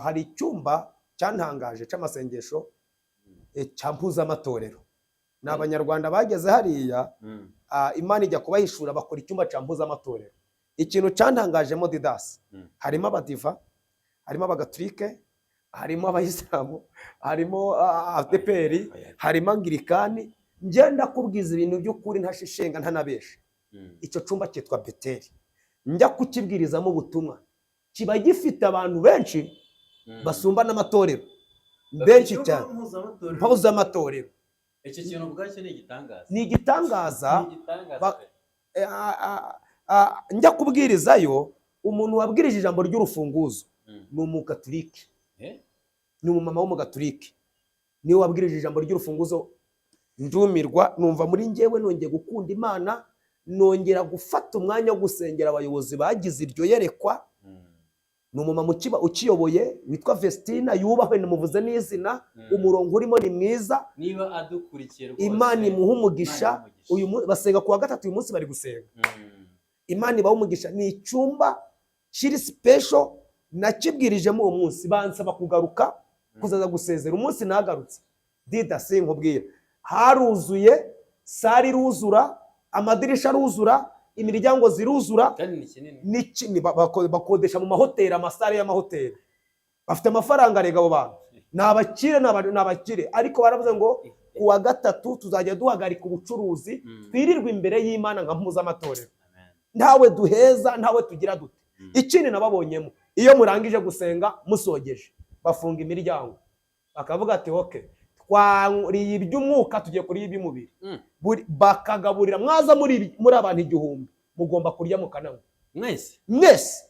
Hari icyumba cyantangaje cy'amasengesho, cya mpuzamatorero. Ni Abanyarwanda bageze hariya, Imana ijya kubahishura, bakora icyumba cya mpuzamatorero. Ikintu cyantangajemo, Didasi, harimo Abadiva, harimo Abagatulike, harimo Abayisilamu, harimo ADEPR, harimo Angirikani. Ngenda kubwiza ibintu by'ukuri, ntashishenga, ntanabesha. Icyo cyumba cyitwa Beteri. Njya kukibwirizamo ubutumwa, kiba gifite abantu benshi basumba n'amatorero benshi cyane. Mpuzamatorero. Mpuzamatorero. Icyo kintu ubwacyo ni igitangaza. Ni igitangaza. Ni igitangaza pe. Njya kubwirizayo, umuntu wabwirije ijambo ry'urufunguzo ni Umugatulike. Eh? Ni umumama w'Umugatulike, niwe wabwirije ijambo ry'urufunguzo. Ndumirwa, numva muri njyewe nongeye gukunda Imana, nongera gufata umwanya wo gusengera abayobozi bagize iryo yerekwa. Ni umumama ukiyoboye witwa Vestina, yubahwe, nimuvuze n'izina. Umurongo urimo ni mwiza. Niba adukurikiye rwose, Imana imuha umugisha. Imana imuhe umugisha. Uyu basenga kuwa gatatu, uyu munsi bari gusenga. Imana ibaha umugisha. Ni icyumba kiri special. Nakibwirijemo uwo munsi, bansaba kugaruka kuzaza gusezera. Umunsi nagarutse, Dida, sinkubwira, haruzuye, salle iruzura, amadirisha aruzura, imiryango ziruzura. Kandi ni kinini. Ni bakodesha mu mahoteli, amasalle y'amahoteli. Bafite amafaranga rega abo bantu, ni abakire, ni abakire. Ariko baravuze ngo kuwa gatatu tuzajya duhagarika ubucuruzi, twirirwe imbere y'Imana nka mpuzamatorero. Amen. Ntawe duheza, ntawe tugira dute. Ikindi nababonyemo, iyo murangije gusenga, musogeje, bafunga imiryango, bakavuga ati: "Okay, twariye iby'umwuka, tugiye kurya iby'umubiri." Bakagaburira, mwaza muri abantu 1000, mugomba kurya mukananywa. Mwese? Mwese.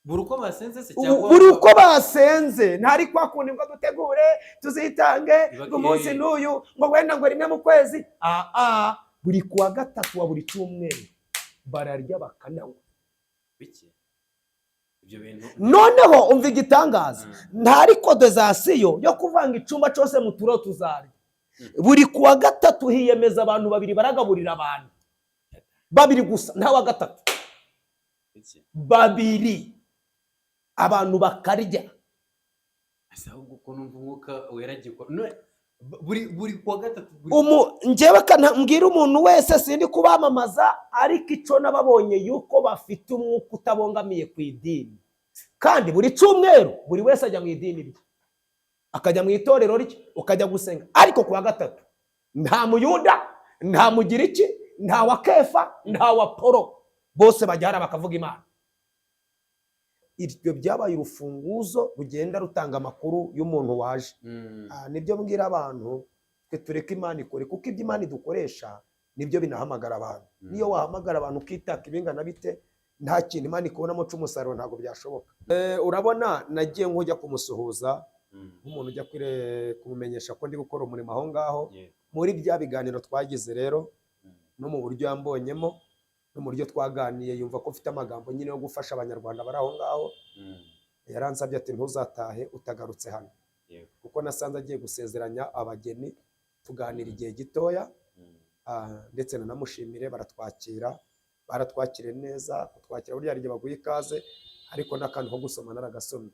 Buri uko basenze se? Ubu Cyangwa buri uko basenze. Ntari kwa kundi ngo dutegure tuzitange ngo umunsi n'uyu, ngo wenda ngo rimwe mu kwezi. Aa, buri kuwa gatatu wa buri cyumweru bararya bakananywa. Bike ibyo bintu. Noneho umva igitangaza: ntari cotisation yo kuvanga icyumba cyose mu turo tuzarya. Buri kuwa gatatu hiyemeza abantu babiri baragaburira abantu, babiri gusa, nta wa gatatu. Bike. Babiri, abantu bakarya. Ese ahubwo uko numva Umwuka Wera gikora buri kuwa gatatu buri Njyewe mbwira umuntu wese, sindi kubamamaza, ariko icyo nababonye yuko bafite umwuka utabongamiye ku idini. Kandi buri cyumweru buri wese ajya mu idini rye, akajya mu itorero rye, ukajya gusenga. Ariko ku wa gatatu nta Muyuda, nta Mugiriki, nta wa Kefa, nta wa Polo, bose bajya hariya bakavuga Imana. Ibyo byabaye urufunguzo rugenda rutanga amakuru y'umuntu waje. Nibyo mbwira abantu: twe tureke Imana ikore, kuko ibyo Imana idukoresha nibyo binahamagara abantu. Niyo wahamagara abantu ukitaka ibingana bite, nta kintu Imana ikubonamo cy'umusaruro, ntabwo byashoboka. Urabona nagiye nk'ujya kumusuhuza, nk'umuntu ujya kumumenyesha ko ndi gukora umurimo aho ngaho. Muri bya biganiro twagize rero, no mu buryo yambonyemo, no mu buryo twaganiye, yumva ko mfite amagambo nyine yo gufasha Abanyarwanda bari aho ngaho. Yaransabye ati: "Ntuzatahe utagarutse hano." Kuko nasanze agiye gusezeranya abageni, tuganira igihe gitoya. Ndetse nanamushimire, baratwakira, baratwakiriye neza. Kutwakira burya hari igihe baguha ikaze, ariko n'akantu ko gusoma naragasomye.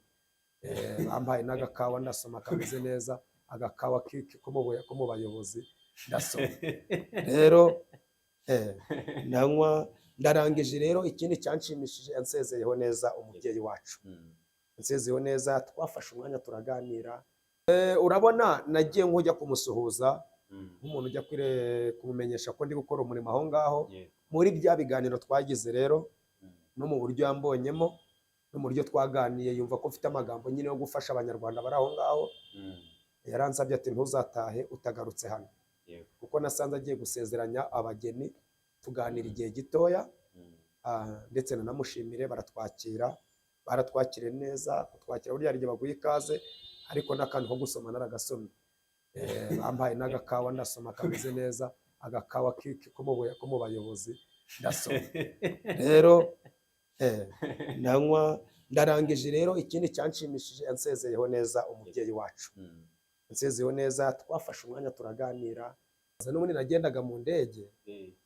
Bampaye n'agakawa ndasoma, kameze neza, agakawa ko mu bayobozi, ndasoma rero, ndanywa, ndarangije. Rero ikindi cyanshimishije, yansezeyeho neza umubyeyi wacu. Yansezeyeho neza, twafashe umwanya turaganira. Urabona nagiye nk'ujya kumusuhuza, nk'umuntu ujya kumumenyesha ko ndi gukora umurimo aho ngaho. Muri bya biganiro twagize rero, no mu buryo yambonyemo, no mu buryo twaganiye, yumva ko mfite amagambo nyine yo gufasha Abanyarwanda bari aho ngaho. Yaransabye ati: "Ntuzatahe utagarutse hano." Kuko nasanze agiye gusezeranya abageni, tuganira igihe gitoya. Ndetse nanamushimire, baratwakira, baratwakiriye neza. Kutwakira burya hari igihe baguha ikaze, ariko n'akantu ko gusoma naragasomye. Bampaye n'agakawa ndasoma, kameze neza, agakawa ko mu bayobozi, ndasoma rero, ndanywa, ndarangije. Rero ikindi cyanshimishije, yansezeyeho neza umubyeyi wacu. Yansezeyeho neza, twafashe umwanya turaganira. N'ubundi nagendaga mu ndege,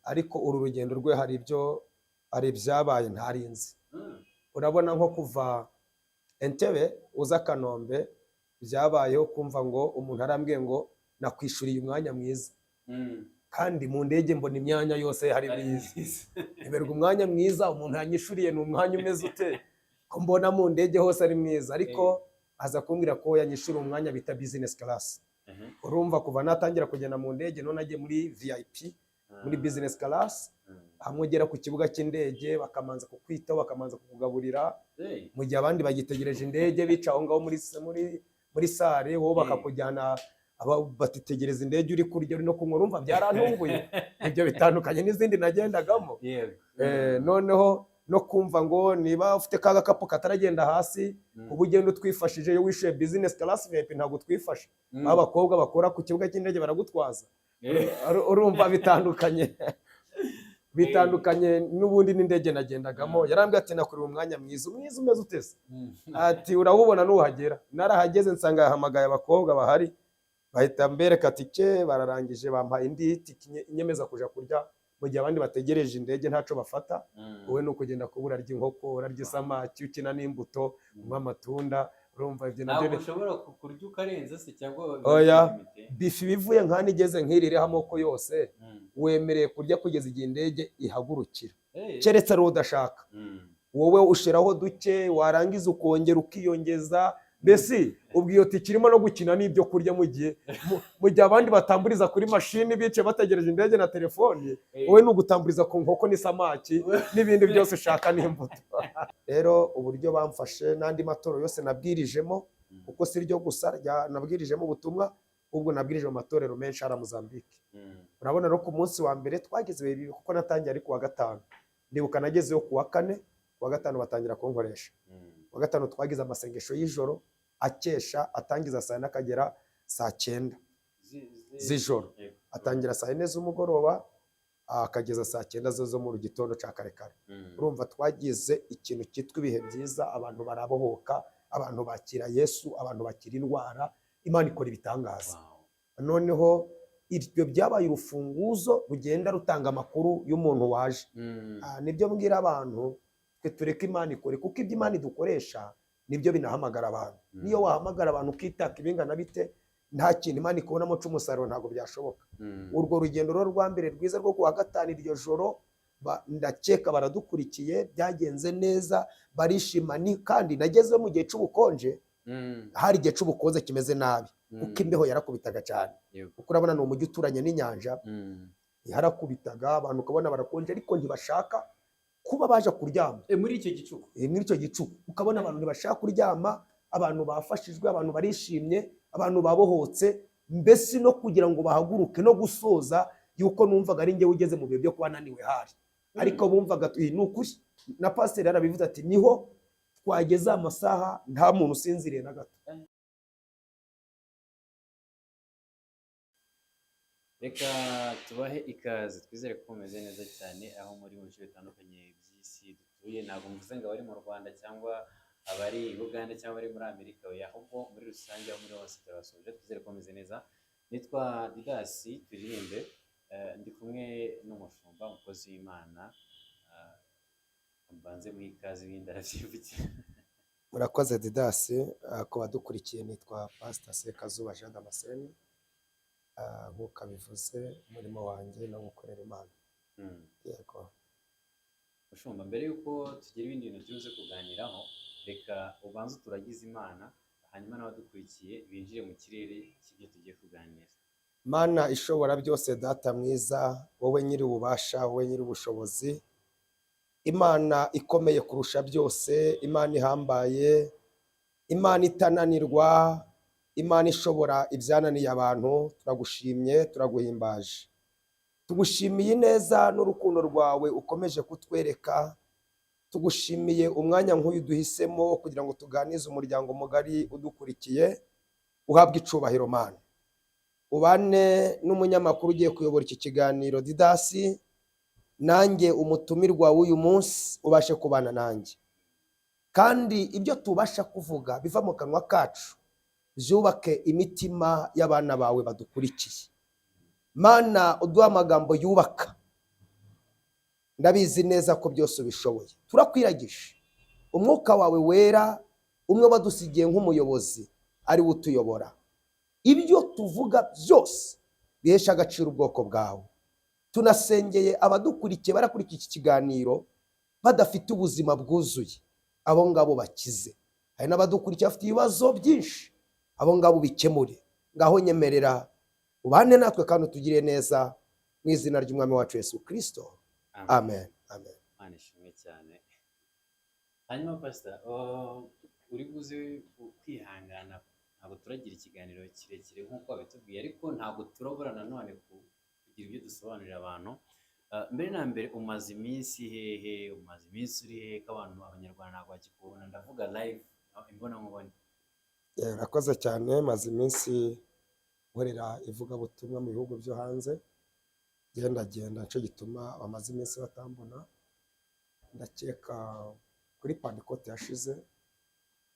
ariko uru rugendo rwe hari ibyo, hari ibyabaye ntarinzi. Urabona nko kuva Entebbe uza Kanombe, byabayeho kumva ngo umuntu arambwiye ngo nakwishuriye umwanya mwiza, kandi mu ndege mbona imyanya yose hari Ari myiza. myiza. Ntiberwa umwanya mwiza umuntu yanyishuriye ni umwanya umeze ute, ko mbona mu ndege hose ari mwiza? Ariko aza kumbwira ko yanyishuriye umwanya bita business class. Urumva, kuva natangira kugenda mu ndege, none agiye muri VIP, muri business class, hamwe ugera ku kibuga cy'indege bakamanza kukwitaho, bakamanza kukugaburira, mu gihe abandi bagitegereje indege bica aho ngaho muri salle, wowe bakakujyana batitegereza indege, uri kurya, uri no kunywa. Urumva byarantunguye, ibyo bitandukanye n'izindi nagendagamo. Noneho no kumva ngo niba ufite ka gakapu kataragenda hasi, uba ugenda utwifashije. Iyo wishyuye business class VIP ntabwo utwifasha. Abakobwa bakora ku kibuga cy'indege baragutwaza. Urumva bitandukanye n'ubundi n'indege nagendagamo. Yarambwiye ati nakuriye umwanya mwiza. Umwiza umeze utese? Ati urawubona nuhagera. Narahageze nsanga yahamagaye abakobwa bahari, bahita mbereka tike, bararangije bampaye indi tike inyemeza kuja kurya mu gihe abandi bategereje indege ntaco bafata. Wowe ni ukugenda kuba urarya inkoko, urarya isamaki, ukina n'imbuto, unywa amatunda. Urumva ibyo nabyo Ntabwo ushobora kurya ukarenza se, cyangwa biba Oya. limité? Buffet ibivuye nk'aho igeze nk'iri iriho amoko yose, wemerewe kurya kugeza igihe indege ihagurukira, keretse ari udashaka. Wowe ushiraho duke, warangiza ukongera ukiyongeza. Mbese ubwo iyo tike irimo no gukina n'ibyo kurya mu gihe abandi batamburiza kuri mashini bicaye bategereje indege na telefoni, wowe ni ugutamburiza ku nkoko n'isamaki n'ibindi byose ushaka n'imbuto. Rero uburyo bamfashe n'andi matorero yose nabwirijemo, kuko si ryo gusa nabwirijemo ubutumwa, ahubwo nabwirije mu matorero menshi hariya Mozambique. Urabona rero, ku munsi wa mbere twagize ibihe bibi, kuko natangiye ari ku wa gatanu. Ndibuka nagezeyo ku wa kane, ku wa gatanu batangira kunkoresha. Ku wa gatanu twagize amasengesho y'ijoro akesha, atangiza saa 4 akagera saa 9 z'ijoro. Atangira saa 4 z'umugoroba akageza saa 9 zo mu gitondo cya kare kare. Urumva twagize ikintu cyitwa ibihe byiza, abantu barabohoka, abantu bakira Yesu, abantu bakira indwara, Imana ikora ibitangaza. Noneho ibyo byabaye urufunguzo rugenda rutanga amakuru y'umuntu waje. Nibyo mbwira abantu, twe tureke Imana ikore, kuko ibyo Imana idukoresha nibyo binahamagara abantu. Niyo wahamagara abantu ukitaka ibingana bite, nta kintu Imana ikubonamo cy'umusaruro, ntabwo byashoboka. Urwo rugendo rero rwa mbere rwiza rwo kuwa gatanu, iryo joro ndakeka baradukurikiye, byagenze neza, barishima. Ni kandi nagezeyo mu gihe cy'ubukonje. Hari igihe cy'ubukonje kimeze nabi, kuko imbeho yarakubitaga cyane, kuko urabona ni umujyi uturanye n'inyanja. Yarakubitaga, abantu ukabona barakonje, ariko ntibashaka kuba baje kuryama. Muri icyo gicuku? Muri icyo gicuku ukabona abantu ntibashaka kuryama, abantu bafashijwe, abantu barishimye, abantu babohotse, mbese no kugira ngo bahaguruke no gusoza yuko numvaga ari njyewe ugeze mu bihe byo kuba naniwe hari, ariko bumvaga ni ukuri. Na pasiteri yarabivuze ati niho twageze amasaha nta muntu usinziriye na gato. Reka tubahe ikaze, twizere ko mumeze neza cyane aho muri mu bice bitandukanye by'isi dutuye. Ntabwo mvuze ngo abari mu Rwanda cyangwa abari i Bugande cyangwa abari muri Amerika, oya, ahubwo muri rusange aho muri hose turabasuhuje, twizere ko mumeze neza. Nitwa Didasi Turirimbe, ndi kumwe n'umushumba, umukozi w'Imana. Mbanze muhe ikaze, ibindi arabyivugira. Murakoze Didasi. Ku badukurikiye, nitwa Pasita Sekazuba Jean Damascene. Nk'uko abivuze, umurimo wanjye no gukorera Imana. Yego. Mushumba, mbere y'uko tugira ibindi bintu tuze kuganiraho, reka ubanze uturagize Imana, hanyuma n'abadukurikiye binjire mu kirere cy'ibyo tugiye kuganira. Mana ishobora byose, Data mwiza, wowe nyiri ububasha, wowe nyiri ubushobozi, Imana ikomeye kurusha byose, Imana ihambaye, Imana itananirwa, Imana ishobora ibyananiye abantu, turagushimye, turaguhimbaje, tugushimiye ineza n'urukundo rwawe ukomeje kutwereka. Tugushimiye umwanya nk'uyu duhisemo kugira ngo tuganize umuryango mugari udukurikiye. Uhabwe icubahiro Mana, ubane n'umunyamakuru ugiye kuyobora iki kiganiro Didasi, nanjye umutumirwa w'uyu munsi ubashe kubana nanjye, kandi ibyo tubasha kuvuga biva mu kanwa kacu byubake imitima y'abana bawe badukurikiye. Mana, uduhe amagambo yubaka, ndabizi neza ko byose ubishoboye. Turakwiragije umwuka wawe wera. Umwe wadusigiye nk'umuyobozi ari we utuyobora. Ibyo tuvuga byose bihesha agaciro ubwoko bwawe. Tunasengeye abadukurikiye, barakurikiye iki kiganiro badafite ubuzima bwuzuye, abo ngabo bakize. Hari n'abadukurikiye bafite ibibazo byinshi, abo ngabo bikemure. Ngaho nyemerera ubane natwe kandi utugirire neza, mu izina ry'Umwami wacu Yesu Kirisito, amen, amen. Imana ishimwe cyane. Hanyuma pasita, uri buze kwihangana, ntabwo turagira ikiganiro kirekire nk'uko wabitubwiye, ariko ntabwo turabura nanone kugira ibyo dusobanurira abantu. Mbere na mbere, umaze iminsi hehe? Umaze iminsi uri hehe, ko abantu, Abanyarwanda ntabwo bakikubona? Ndavuga live, imbonankubone. Urakoze cyane. Maze iminsi nkorera ivugabutumwa mu bihugu byo hanze, gendagenda, nicyo gituma bamaze iminsi batambona. Ndakeka kuri Pantekote yashize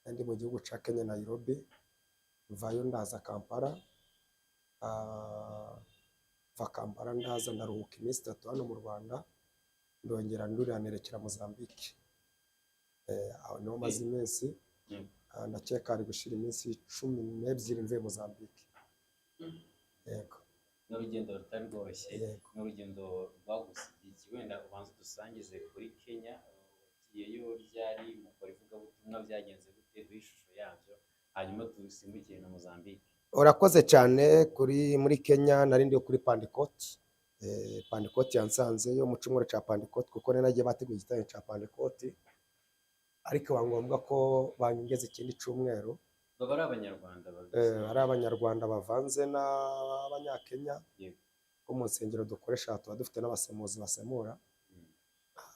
ndi mu gihugu cya Kenya, Nairobi. Mvayo ndaza Kampala. Mva Kampala ndaza ndaruhuka iminsi 3 hano mu Rwanda, ndongera ndurira nerekera Mozambique. Aho niho maze iminsi. Ndakeka hari gushira iminsi 12 mvuye Mozambique. Yego. Ni urugendo rutari rworoshye. Yego. Ni urugendo rwagusigiye iki? Wenda ubanza udusangize kuri Kenya. Wagiyeyo ryari? Mukora ivugabutumwa, byagenze gute? Duhe ishusho yabyo, hanyuma dusimbukire na Mozambique. Urakoze cyane. Kuri muri Kenya nari ndi kuri Pantekote. Pantekote yansanzeyo mu cyumweru cya Pantekote, kuko nari nagiye bateguye igiterane cya Pantekote, ariko biba ngombwa ko banyongeza ikindi cyumweru. Baba ari Abanyarwanda babizi? Ari Abanyarwanda bavanze n'Abanyakenya. Ko mu nsengero dukoresha tuba dufite n'abasemuzi basemura.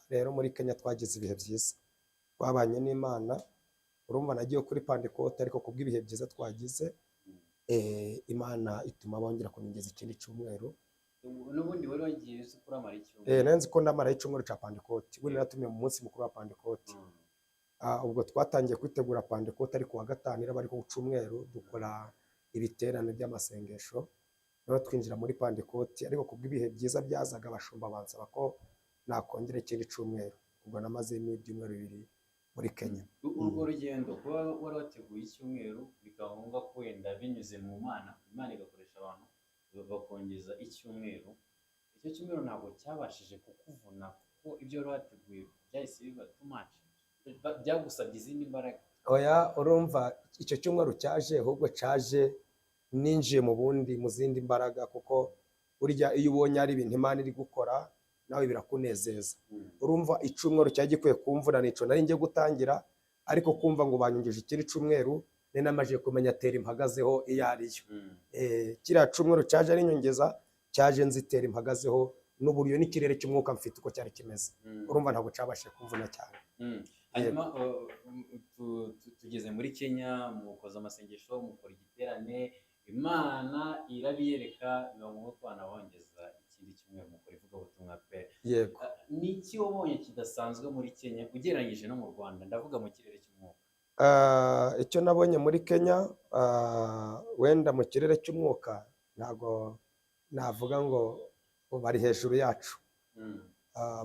Rero muri Kenya twagize ibihe byiza, twabanye n'Imana. Urumva nagiye kuri Pantekote, ariko kubw'ibihe byiza twagize, Imana ituma bongera kunyongeza ikindi cyumweru. N'ubundi wari wagiye uzi ko uramara icyumweru? Nari nzi ko ndamara icyumweru cya Pantekote, ubundi naratumiwe mu munsi mukuru wa Pantekote. Ubwo twatangiye kwitegura Pantekote, ariko wa gatanu iraba ariko ku cyumweru dukora ibiterane by'amasengesho, noneho twinjira muri Pantekote. Ariko kubw'ibihe byiza byazaga, abashumba bansaba ko nakongera ikindi cyumweru. Ubwo namazemo ibyumweru 2 muri Kenya. Urwo rugendo, kuba wari wateguye icyumweru, bikaba ngombwa ko wenda binyuze mu Mana, Imana igakoresha abantu bakongeza icyumweru, icyo cyumweru ntabwo cyabashije kukuvuna, kuko ibyo wari wateguye byahise biba too much, byagusabye izindi mbaraga? Oya, urumva icyo cyumweru cyaje, ahubwo cyaje ninjiye mu bundi, mu zindi mbaraga, kuko burya iyo ubonye ari ibintu Imana iri gukora, nawe birakunezeza. Urumva icyumweru cyari gikwiye kumvuna nico nari ngiye gutangira, ariko kumva ngo banyongeje ikindi cyumweru, nari namaze kumenya tera impagazeho iyo ari yo. Kiriya cyumweru cyaje ari inyongeza, cyaje nzitera impagazeho n'uburyo n'ikirere cy'umwuka mfite uko cyari kimeze. Urumva ntabwo cyabashije kumvuna cyane. Hanyuma tugeze muri Kenya, mukoze amasengesho, mukora igiterane, Imana irabiyereka, biba ngombwa ko banabongeza ikindi cyumweru, mukora ivugabutumwa pe. Yego. Ni iki wabonye kidasanzwe muri Kenya ugereranyije no mu Rwanda? Ndavuga mu kirere cy'umwuka. Icyo nabonye muri Kenya, wenda mu kirere cy'umwuka ntabwo navuga ngo bari hejuru yacu.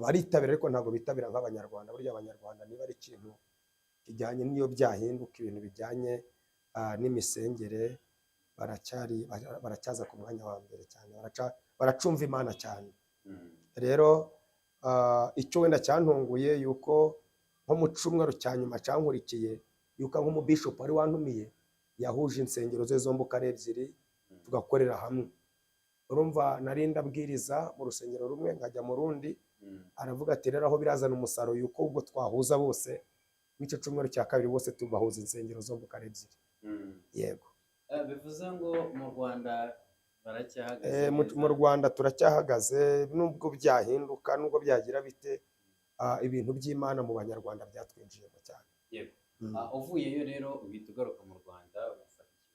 Baritabira, ariko ntabwo bitabira nk'Abanyarwanda. Burya Abanyarwanda niba ari ikintu kijyanye n'iyo byahinduka, ibintu bijyanye n'imisengere baracyaza ku mwanya wa mbere cyane, baracumva Imana cyane. Rero icyo wenda cyantunguye, yuko nko mu cyumweru cya nyuma cyankurikiye, yuko nk'umubishopu wari wantumiye yahuje insengero ze zombi uko ari ebyiri, tugakorera hamwe. Urumva nari ndabwiriza mu rusengero rumwe, nkajya mu rundi. Aravuga ati: "Rero aho birazana umusaruro yuko ubwo twahuza bose mw'icyo cyumweru cya kabiri, bose tubahuza insengero zombi uko ari ebyiri." Yego. Bivuze ngo mu Rwanda baracyahagaze neza. Mu Rwanda turacyahagaze, nubwo byahinduka, nubwo byagira bite, ibintu by'Imana mu Banyarwanda byatwinjiyemo cyane. Yego. Uvuyeyo rero uhita ugaruka mu Rwanda, ufata iki?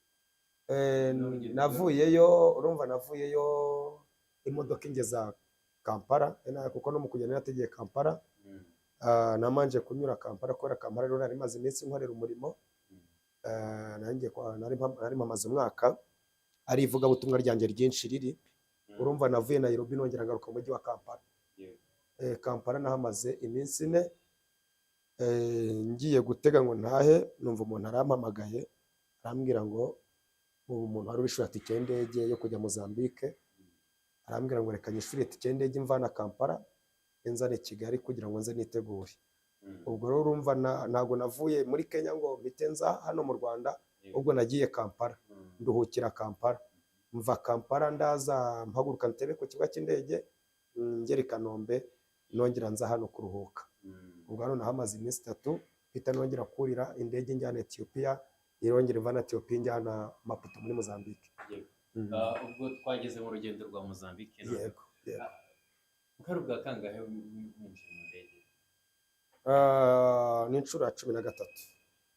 N'urugendo. Navuyeyo, urumva navuyeyo imodoka ingeza Kampala, kuko no mu kugenda nategeye Kampala. Namanje kunyura Kampala, kubera Kampala rero nari maze iminsi nkorera umurimo. Nari mpamaze umwaka, ari ivugabutumwa ryanjye ryinshi riri. Urumva navuye Nairobi, nongera ngaruka mu mujyi wa Kampala. Kampala nahamaze iminsi 4. Ngiye gutega ngo ntahe, numva umuntu arampamagaye, arambwira ngo ubu umuntu wari wishyura tike y'indege yo kujya Mozambique, arambwira ngo reka nyishyure tike y'indege imvana Kampala inzane Kigali kugira ngo nze nitegure. Ubwo rero urumva ntabwo navuye muri Kenya ngo mpite nza hano mu Rwanda, ubwo nagiye Kampala, nduhukira Kampala, mva Kampala ndaza mpaguruka Ntebe ku kibuga cy'indege, ngera i Kanombe, nongera nza hano kuruhuka. Ubwo hano nahamaze iminsi 3, mpita nongera kurira indege njyana Ethiopia, irongera imvana Ethiopia injyana Maputo muri Mozambique. Ubwo twageze mu rugendo rwa Mozambique none. Yego, yego. Bwari ubwa kangahe winjiye mu ndege? Ni inshuro ya 13.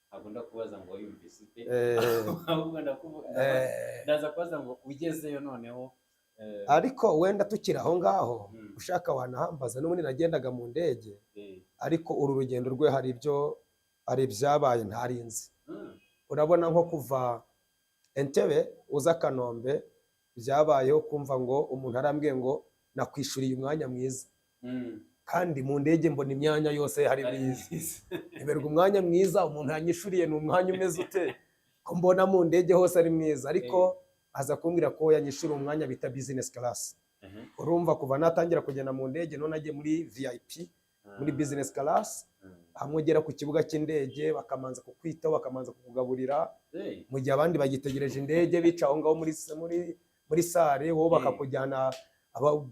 Ntabwo ndakubaza ngo wayumvise ute, ahubwo ndaza kubaza ngo ugezeyo noneho Ariko wenda tukiri aho ngaho, ushaka wanahambaza, n'ubundi nagendaga mu ndege, ariko uru rugendo rwe hari ibyo, hari ibyabaye ntarinzi. Urabona nko kuva Entebbe uza Kanombe, byabayeho kumva ngo umuntu arambwiye ngo nakwishuriye umwanya mwiza, kandi mu ndege mbona imyanya yose hari Ari myiza. myiza. Iberwa umwanya mwiza umuntu yanyishuriye ni umwanya umeze ute, ko mbona mu ndege hose ari mwiza? Ariko aza kumbwira ko yanyishuriye umwanya bita business class. Urumva kuva natangira kugenda mu ndege, none agiye muri VIP, muri business class, hamwe ugera ku kibuga cy'indege bakamanza kukwitaho, bakamanza kukugaburira, mu gihe abandi bagitegereje indege bica aho ngaho muri salle, wowe bakakujyana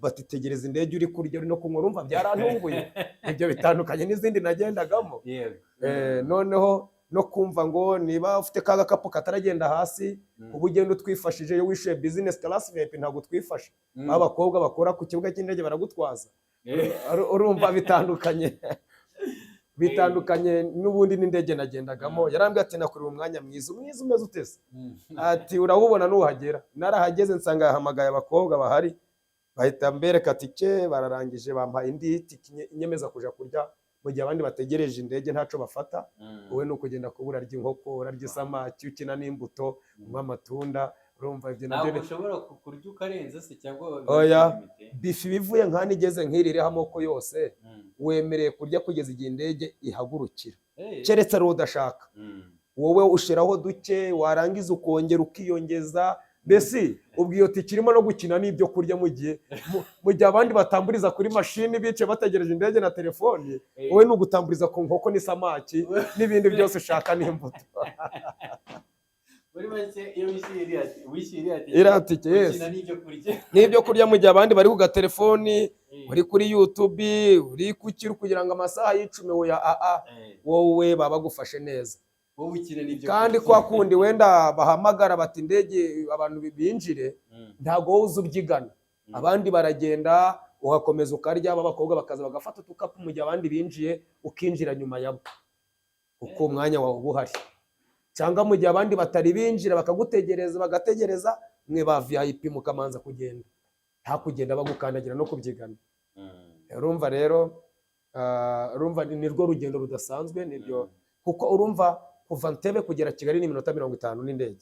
batitegereza indege, uri kurya, uri no kunywa. Urumva byarantunguye, ibyo bitandukanye n'izindi nagendagamo. Noneho no kumva ngo niba ufite ka gakapu kataragenda hasi, uba ugenda utwifashije. Iyo wishyuye business class VIP ntabwo utwifasha, abakobwa bakora ku kibuga cy'indege baragutwaza. Urumva bitandukanye n'ubundi n'indege nagendagamo. Yarambwiye ati nakuriye umwanya mwiza. Umwiza umeze utese? Ati urawubona nuhagera. Narahageze nsanga yahamagaye abakobwa bahari, bahita mbereka tike, bararangije bampa indi tike inyemeza kuja kurya mu gihe abandi bategereje indege ntaco bafata. Wowe ni ukugenda kuba urarya inkoko, urarya isamaki, ukina n'imbuto, unywa amatunda. Urumva ibyo nabyo Ntabwo ushobora kurya ukarenza se cyangwa Oya. limite? Bifi bivuye nk'aho igeze nk'iri iriho amoko yose, wemerewe kurya kugeza igihe indege ihagurukira, keretse ari udashaka. Wowe ushiraho duke, warangiza ukongera ukiyongeza. Mbese ubwo iyo tike irimo no gukina n'ibyo kurya mu gihe abandi batamburiza kuri mashini bicaye bategereje indege na telefoni, wowe ni ugutamburiza ku nkoko n'isamaki n'ibindi byose ushaka n'imbuto. Muri make iyo wishyuye iriya tike, Iriya tike, yes. ukina n'ibyo kurya. N'ibyo kurya mu gihe abandi bari ku gatelefoni, uri kuri YouTube, uri kuki, kugira ngo amasaha y'icumi oya aa, wowe baba bagufashe neza. Wowe ukina n'ibyo Kandi kurya. kwa kundi wenda bahamagara bati indege abantu binjire, ntabwo wowe uza ubyigana. Abandi baragenda, ugakomeza ukarya, abakobwa bakaza bagafata utukapu mu gihe abandi binjiye, ukinjira nyuma yabo kuko umwanya wawe uba uhari, cyangwa mu gihe abandi batari binjira bakagutegereza, bagategereza mwe ba VIP mukamanza kugenda, nta kugenda bagukandagira no kubyigana. Urumva rero, urumva ni rwo rugendo rudasanzwe niryo, kuko urumva kuva Ntebe kugera Kigali ni iminota 50 n'indege,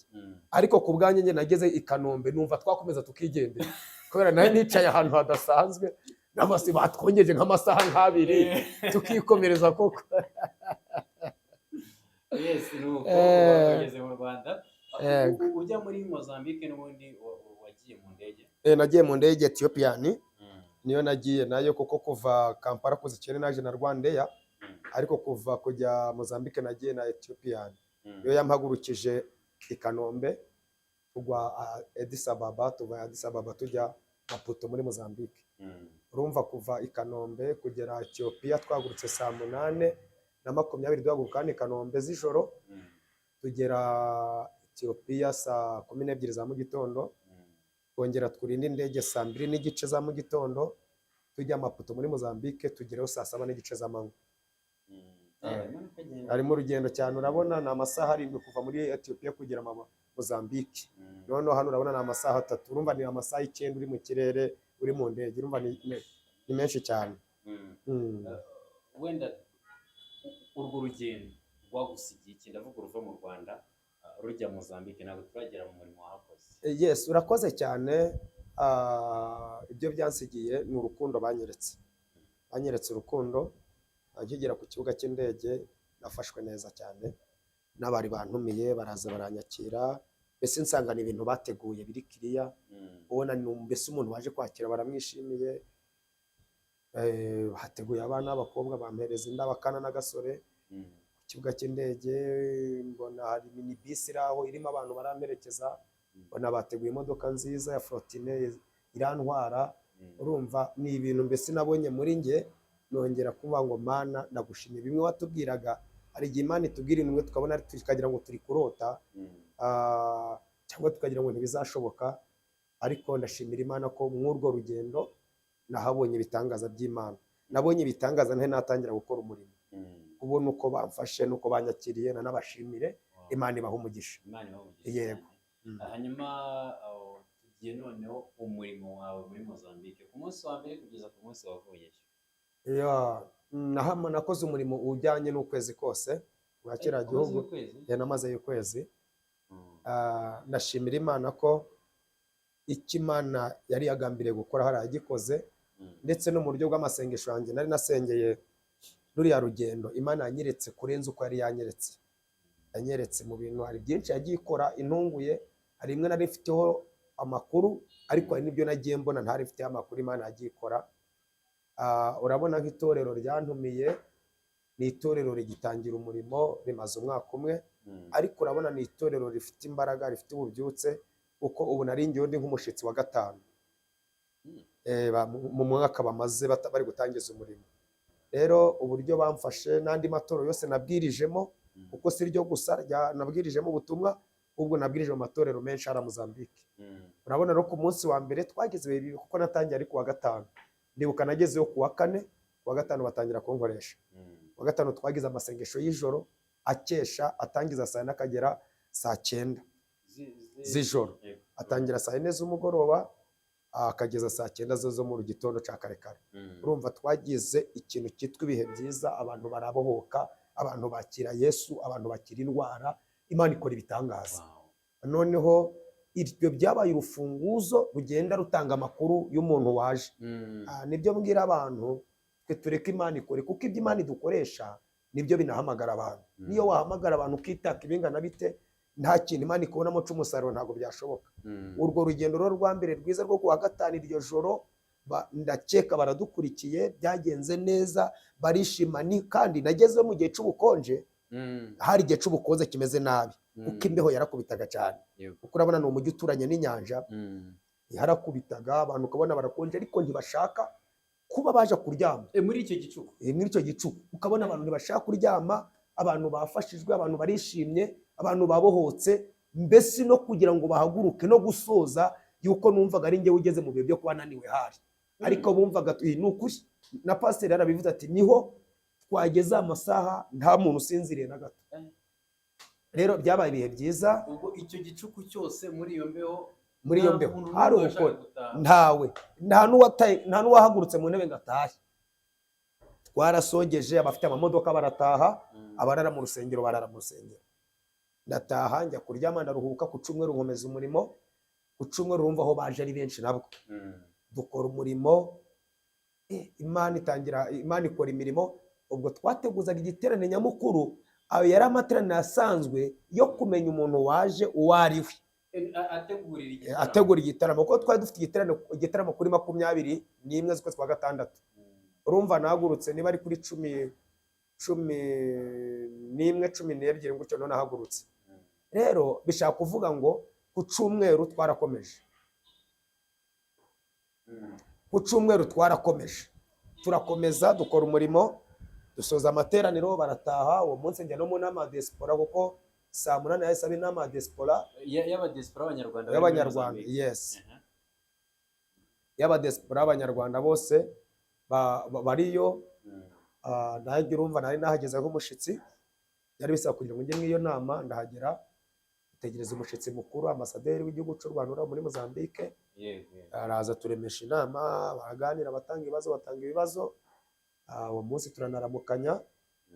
ariko ku bwanjye njye nageze i Kanombe numva twakomeza tukigendera, kubera nawe nicaye ahantu hadasanzwe n'amasi batwongeje nk'amasaha nk'abiri tukikomereza koko. Yes, nuko ugeze mu Rwanda. Yego. Ujya muri Mozambique n'ubundi wagiye mu ndege? Nagiye mu ndege Ethiopian, niyo nagiye nayo, kuko kuva Kampala kuza i Kigali naje na Rwandair, ariko kuva kujya Mozambique nagiye na Ethiopian. Yo yampagurukije i Kanombe, tugwa Addis Ababa, tuva Addis Ababa tujya Maputo muri Mozambique. Urumva kuva i Kanombe kugera Ethiopia twahagurutse saa 8:20, duhaguruka hano i Kanombe z'ijoro, tugera Ethiopia saa 12 za mu gitondo, twongera twurira indege saa 2:30 za mu gitondo tujya Maputo muri Mozambique, tugerayo saa 7:30 z'amanywa. Harimo n'akagenda. Harimo urugendo cyane. Urabona ni amasaha 7 kuva muri Ethiopia kugera Mozambique. Noneho hano urabona ni amasaha 3, urumva ni amasaha 9 uri mu kirere, uri mu ndege. Urumva ni menshi cyane. Wenda urwo rugendo rwagusigiye iki? Ndavuga uruva mu Rwanda rujya Mozambique, ntabwo turagera mu murimo wahakoze. Yes, urakoze cyane. Ibyo byansigiye ni urukundo banyeretse, banyeretse urukundo. Nkigera ku kibuga cy'indege nafashwe neza cyane n'abari bantumiye, baraza baranyakira, mbese nsanga ni ibintu bateguye biri kiriya, ubona ni mbese umuntu waje kwakira baramwishimiye. Hateguye abana b'abakobwa bampereza indabo, akana n'agasore. Ku kibuga cy'indege mbona hari mini bisi iri aho irimo abantu baramperekeza, mbona bateguye imodoka nziza ya Fortuner irantwara. Urumva ni ibintu mbese nabonye muri njye, nongera kuvuga ngo Mana ndagushimiye. Bimwe watubwiraga, hari igihe Imana itubwira ibintu tukabona tukagira ngo turi kurota, cyangwa tukagira ngo ntibizashoboka, ariko ndashimira Imana ko mw'urwo rugendo nahabonye ibitangaza by'Imana. Nabonye ibitangaza ntari natangira gukora umurimo, kubona uko bamfashe n'uko banyakiriye, nanabashimire. Imana ibaha umugisha. Imana ibahe umugisha Yego. cyane. Hanyuma aho tugiye noneho umurimo wawe muri Mozambique, ku munsi wa mbere kugeza ku munsi wavuyeyo. Yeah, nakoze umurimo ujyanye n'ukwezi kose mwa kiriya Umaze gihugu. ukwezi? Yeah, namazeyo ukwezi. Ndashimira Imana ko icyo Imana yari yagambiriye gukora hariya yagikoze, ndetse no mu buryo bw'amasengesho yanjye nari nasengeye ruriya rugendo, Imana yanyeretse kurenza uko yari yanyeretse. Yanyeretse mu bintu, hari byinshi yagiye ikora intunguye. Hari imwe nari mfiteho amakuru, ariko hari n'ibyo nagiye mbona ntari mfiteho amakuru Imana yagiye ikora. Urabona nk'itorero ryantumiye ni itorero rigitangira umurimo, rimaze umwaka umwe, ariko urabona ni itorero rifite imbaraga, rifite ububyutse, kuko ubu nari ngewe ndi nk'umushitsi wa gatanu mu mwaka bamaze bari gutangiza umurimo. Rero uburyo bamfashe n'andi matorero yose nabwirijemo, kuko si ryo gusa nabwirijemo ubutumwa, ahubwo nabwirije mu matorero menshi hariya Mozambique. Urabona rero ku munsi wa mbere twagize ibihe bibi, kuko natangiye ari ku wa gatanu. Ndibuka nagezeyo ku wa kane, ku wa gatanu batangira kunkoresha. Ku wa gatanu twagize amasengesho y'ijoro akesha, atangiza saa 4 akagera saa 9 z'ijoro. Atangira saa 4 z'umugoroba akageza saa 9 zo mu gitondo cya kare kare. Urumva twagize ikintu cyitwa ibihe byiza, abantu barabohoka, abantu bakira Yesu, abantu bakira indwara, Imana ikora ibitangaza. Noneho ibyo byabaye urufunguzo rugenda rutanga amakuru y'umuntu waje. Nibyo mbwira abantu, twe tureke Imana ikore, kuko ibyo Imana idukoresha nibyo binahamagara abantu. Niyo wahamagara abantu ukitaka ibingana bite, nta kintu Imana ikubonamo c'umusaruro, ntabwo byashoboka. Urwo rugendo rero rwa mbere rwiza rwo kuwa gatanu iryo joro, ndakeka baradukurikiye, byagenze neza, barishima. Ni kandi nagezeyo mu gihe c'ubukonje, hari igihe c'ubukonje kimeze nabi, kuko imbeho yarakubitaga cyane, kuko urabona ni umujyi uturanye n'inyanja, yarakubitaga, abantu ukabona barakonje, ariko ntibashaka kuba baje kuryama. Muri icyo gicuku. Muri icyo gicuku ukabona abantu ntibashaka kuryama, abantu bafashijwe, abantu barishimye, abantu babohotse, mbese no kugira ngo bahaguruke no gusoza yuko numvaga ari njyewe ugeze mu bihe byo kuba naniwe hari, ariko bumvaga ni ukuri. Na pasiteri yarabivuze ati niho twageze amasaha nta muntu usinziriye na gato. Rero byabaye ibihe byiza. Ubwo icyo gicuku cyose muri iyo mbeho, Muri iyo nta mbeho muntu hari n'umwe washakaga ubukore gutaha. Ntawe, nta n'uwahagurutse mu ntebe ngo atahe. Twarasogeje, abafite amamodoka barataha, abarara mu rusengero barara mu rusengero. Ndataha njya kuryama, ndaruhuka. Ku cyumweru nkomeza umurimo. Ku cyumweru urumva aho baje ari benshi nabwo, dukora umurimo. Imana itangira, Imana ikora imirimo. Ubwo twateguzaga igiterane nyamukuru, ayo yari amateraniro asanzwe yo kumenya umuntu waje uwo ari we. Ategurira igitaramo. Ategura igitaramo, kuko twari dufite igitaramo kuri 21 z'ukwezi kwa gatandatu. Urumva nahagurutse niba ari kuri 11, 12 gutyo, none nahagurutse. Rero bishaka kuvuga ngo ku cyumweru twarakomeje. Ku cyumweru twarakomeje, turakomeza dukora umurimo, dusoza amateraniro barataha. Uwo munsi njya no mu nama ya diaspora, kuko saa 8 yahise aba inama ya diaspora. Y'abadiaspora b'abanyarwanda bari muri Y'abanyarwanda. Mozambique. Yes, y'abadiaspora b'abanyarwanda bose bariyo. Nanjye urumva nari nahageze nk'umushitsi, byari bisaba kugira ngo njye muri iyo nama. Ndahagera, tegereza umushitsi mukuru, ambasaderi w'igihugu cy'u Rwanda uri muri Mozambique. Yego, yego. Araza turemesha inama, baraganira, batanga ibibazo, batanga ibibazo. Uwo munsi turanaramukanya,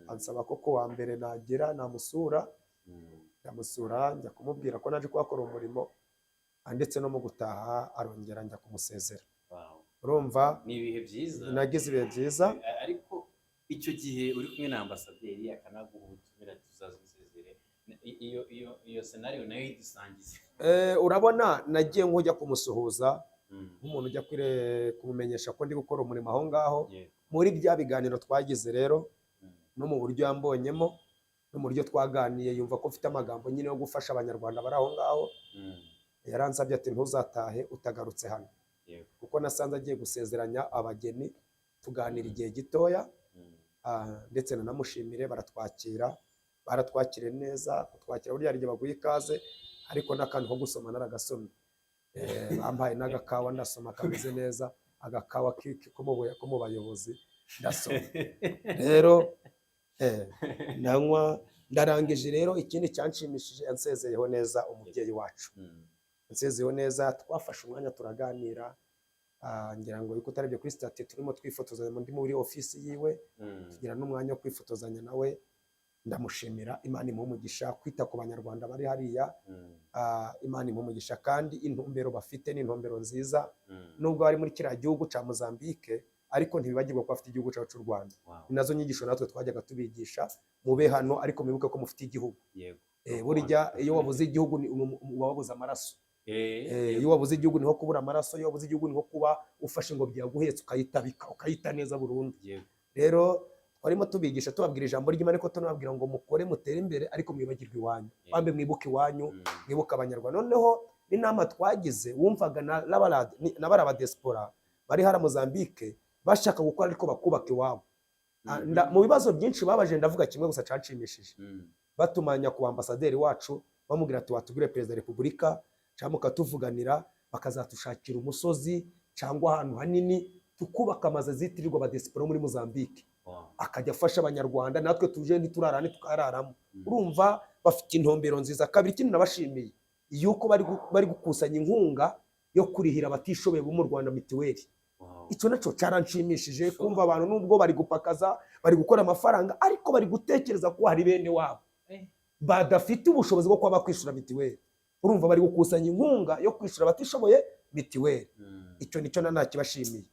ansaba ko ku wa mbere nagira namusura. Ndamusura, njya kumubwira ko naje kuhakora umurimo, ndetse no mu gutaha arongera njya kumusezera. Wow. Urumva Ni ibihe byiza. nagize ibihe byiza. Ariko Icyo gihe uri kumwe na ambasaderi akanaguha ubutumire ati uzaza unsezere. Iyo scenario nayo idusangize. Urabona nagiye nk'ujya kumusuhuza, nk'umuntu ujya kumumenyesha ko ndi gukora umurimo aho ngaho. Muri bya biganiro twagize rero, no mu buryo yambonyemo, no mu buryo twaganiye, yumva ko mfite amagambo nyine yo gufasha Abanyarwanda bari aho ngaho. Yaransabye ati: "Ntuzatahe utagarutse hano." Kuko nasanze agiye gusezeranya abageni, tuganira igihe gitoya. Ndetse nanamushimire, baratwakira, baratwakiriye neza. Kutwakira burya hari igihe baguha ikaze, ariko n'akantu ko gusoma naragasomye. Bampaye n'agakawa ndasoma, kameze neza, agakawa ko mu bayobozi, ndasoma rero, ndanywa, ndarangije. Rero ikindi cyanshimishije, yansezeyeho neza umubyeyi wacu. Yansezeyeho neza, twafashe umwanya turaganira. Ngira ngo yuko utarebye kuri status, turimo twifotozanya ndi muri ofisi yiwe. Tugira n'umwanya wo kwifotozanya nawe, ndamushimira. Imana imuhe umugisha kwita ku Banyarwanda bari hariya. Imana imuhe umugisha, kandi intumbero bafite ni intumbero nziza. Nubwo bari muri kiriya gihugu cya Mozambique, ariko ntibibagirwa ko bafite igihugu cyacu cy'u Rwanda. Ni nazo nyigisho natwe twajyaga tubigisha: mube hano, ariko mwibuke ko mufite igihugu. Burya iyo wabuze igihugu uba wabuze amaraso. Iyo wabuze igihugu niho kubura amaraso, iyo wabuze igihugu niho kuba ufashe ingobyi yaguhetse ukayitabika, ukayita neza burundu. Rero twarimo tubigisha, tubabwira ijambo ry'Imana, ariko tunababwira ngo mukore mutere imbere, ariko mwibagirwe iwanyu. Bambe mwibuke iwanyu, mwibuke Abanyarwanda. Noneho n'inama twagize, wumvaga na bariya badiaspora bari hara Mozambique bashaka gukora, ariko bakubaka iwabo. Mu bibazo byinshi babaje, ndavuga kimwe gusa canshimishije. Batumanya ku ambasaderi wacu, bamubwira ati: "Watubwire perezida wa repubulika cyangwa mukatuvuganira, bakazatushakira umusozi cyangwa ahantu hanini, tukubaka amazu azitirirwa abadiaspora muri Mozambique, akajya afasha Abanyarwanda, natwe tuje ntiturara ntitukararamo." Urumva bafite intumbero nziza. Kabiri, ikindi nabashimiye yuko bari gukusanya inkunga yo kurihira abatishoboye bo mu Rwanda mituweli. Icyo nacyo cyaranshimishije, kumva abantu nubwo bari gupakaza, bari gukora amafaranga, ariko bari gutekereza ko hari bene wabo badafite ubushobozi bwo kuba bakwishyura mituweli. Urumva bari gukusanya inkunga yo kwishyura abatishoboye mituweli. Icyo nicyo nakibashimiye.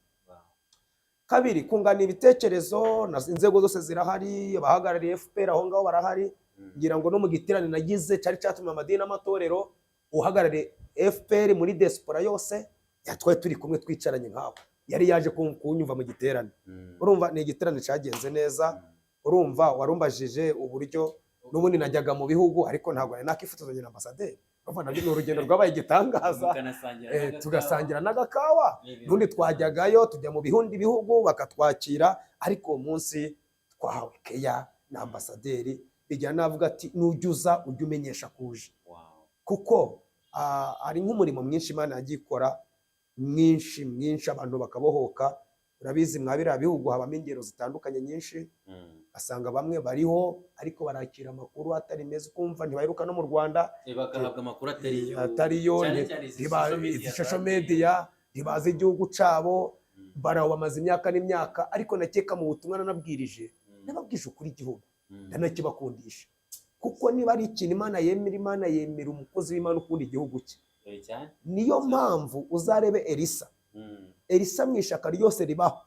Kabiri, kungana ibitekerezo inzego zose zirahari, abahagarariye FPR aho ngaho barahari. Ngira ngo no mu giterane nagize cyari cyatumye amadini n'amatorero, uhagarariye FPR muri diaspora yose yatwaye, turi kumwe twicaranye nk'abo, yari yaje kunyumva mu giterane. Urumva ni igiterane cyagenze neza. Urumva warumbajije uburyo n'ubundi najyaga mu bihugu, ariko ntabwo nari nakifotozanya na ambasaderi. Urumva nabyo ni urugendo rwabaye igitangaza. Mukanasangira n'agakawa. Tugasangira n'agakawa. Ni ibintu N'ubundi bidasanzwe. twajyagayo, tujya mu bindi bihugu bakatwakira, ariko uwo munsi twahawe keya na ambasaderi, bijyana navuga ati: "Nujya uza ujye umenyesha kuje." Kuko ari nk'umurimo mwinshi Imana yagiye ikora, mwinshi mwinshi, abantu bakabohoka. Urabizi, mwa biriya bihugu habamo ingero zitandukanye nyinshi. Asanga bamwe bariho ariko barakira amakuru atari meza, ukumva ntibaheruka no mu Rwanda. Bakahabwa amakuru atari yo. Atari yo. Cyane cyane izi social media izi social zagiye. media, ntibazi igihugu cabo. Baraho bamaze imyaka n'imyaka, ariko nakeka mu butumwa nanabwirije, nababwije ukuri, igihugu ndanakibakundisha, kuko niba ari ikintu Imana yemera, Imana yemera umukozi w'Imana ukunda igihugu cye. Cyane. Niyo mpamvu uzarebe Elisa. Elisa mu ishaka ryose ribaho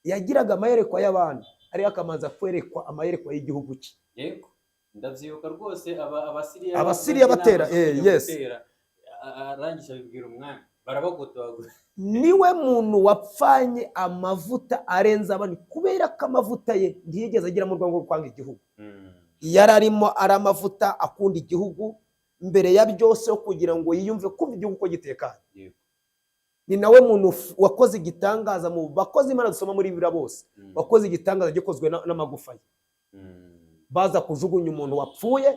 yagiraga amayerekwa y'abandi, ariko akamanza kwerekwa amayerekwa y'igihugu cye. Yego, ndabyibuka rwose, Abasiriya Abasiriya bajya batera, inama zo kujya yes. gutera, arangije abibwira umwami, barabagotagura. Niwe muntu wapfanye amavuta arenze abandi, kubera ko amavuta ye ntiyigeze agira mu rwego rwo kwanga igihugu. Yari arimo ari amavuta akunda igihugu mbere ya byose, yo kugira ngo yiyumve kumva igihugu ko gitekanye. Ni nawe muntu wakoze igitangaza mu bakozi Imana dusoma muri Bibiliya bose, wakoze igitangaza gikozwe n'amagufa ye. Baza kujugunya umuntu wapfuye,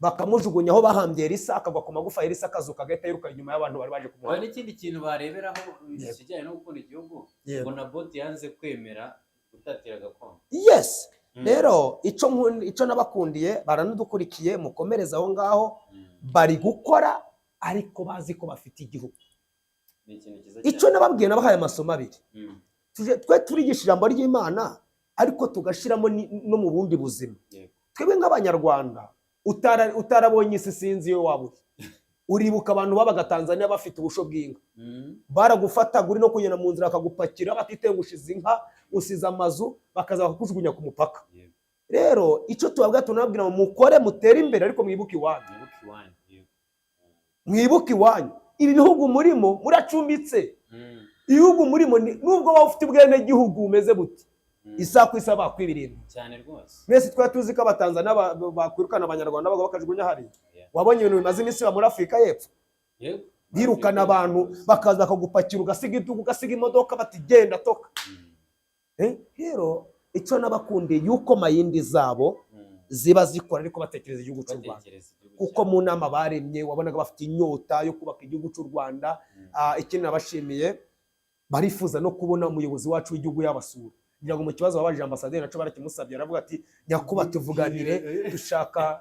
bakamujugunya aho bahambye Elisa, akagwa ku magufa ya Elisa, akazuka, agahita yiruka inyuma y'abantu bari baje Hari kumuhamba. n'ikindi kintu bareberaho ikijyanye no gukunda igihugu, ngo Naboti yanze kwemera gutatira gakondo. Yes. Rero icyo nabakundiye, baranadukurikiye, mukomereze aho ngaho. Bari gukora ariko bazi ko bafite igihugu. Ni ikintu cyiza Icyo cyane. nababwiye, nabahaye amasomo abiri. Twe turigisha ijambo ry'Imana, ariko tugashiramo no mu bundi buzima. Twebwe nk'Abanyarwanda, utarabonye isi, sinzi iyo waba uri. Uribuka abantu babaga Tanzania bafite ubusho bw'inka, baragufataga uri no kugenda mu nzira bakagupakira, batitengushiza inka, usize amazu, bakaza bakakujugunya ku mupaka. Rero icyo tubabwira, tunababwira ngo mukore, mutere imbere, ariko mwibuke iwanyu. Mwibuke iwanyu, yego. Mwibuke iwanyu. Ibi bihugu murimo muracumbitse. Ibihugu murimo nubwo waba ufite ubwenegihugu bumeze buti, isaha ku isaha bakwibirinda. Cyane rwose. Mwese twari tuzi ko Abatanzania bakwirukana Abanyarwanda bakajugunya hariya. Wabonye ibintu bimaze iminsi biba muri Afurika y'Epfo? Yego. Birukana abantu, bakaza bakagupakira, ugasiga iduka, ugasiga imodoka, bati genda toka. Rero icyo nabakundiye, yuko mind zabo ziba zikora ariko batekereza igihugu cy'u Rwanda. Batekereza igihugu Kuko cyabo. mu nama baremye wabonaga bafite inyota yo kubaka igihugu cy'u Rwanda. Ikindi nabashimiye, barifuza no kubona umuyobozi wacu w'igihugu yabasura. Ngira ngo mu kibazo babajije ambasaderi naco barakimusabye, aravuga ati: "Nyakuba, tuvuganire, dushaka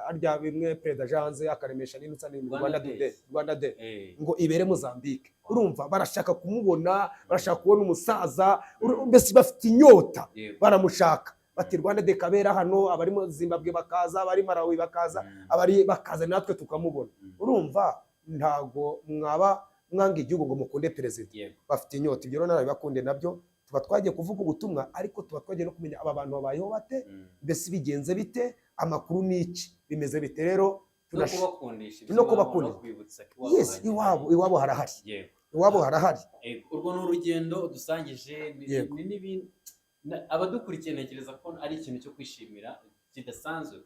arya bimwe perezida Janze akaremesha n'inutsa ni Rwanda Rwanda Day. Day, Rwanda Day Eh. ngo ibere Mozambique." Urumva barashaka kumubona, barashaka kubona umusaza, mbese bafite inyota. Baramushaka, bati Rwanda Day kabera hano, abari mu Zimbabwe bakaza, abari Malawi bakaza, abari bakaza, natwe tukamubona. Urumva ntago mwaba mwanga igihugu ngo mukunde perezida. Bafite inyota. Ibyo rero narabibakunde nabyo. Tuba twagiye kuvuga ubutumwa, ariko tuba twagiye no kumenya aba bantu babayeho bate, mbese bigenze bite, amakuru ni iki, bimeze bite. Rero No kubakundisha no iby'iwabo, kubakundisha. no kubibutsa ko iwabo Yes. hagihari. Iwabo harahari. Iwabo harahari. Yego. Urwo ni urugendo dusangije abadukurikiye ntekereza ko ari ikintu cyo kwishimira kidasanzwe,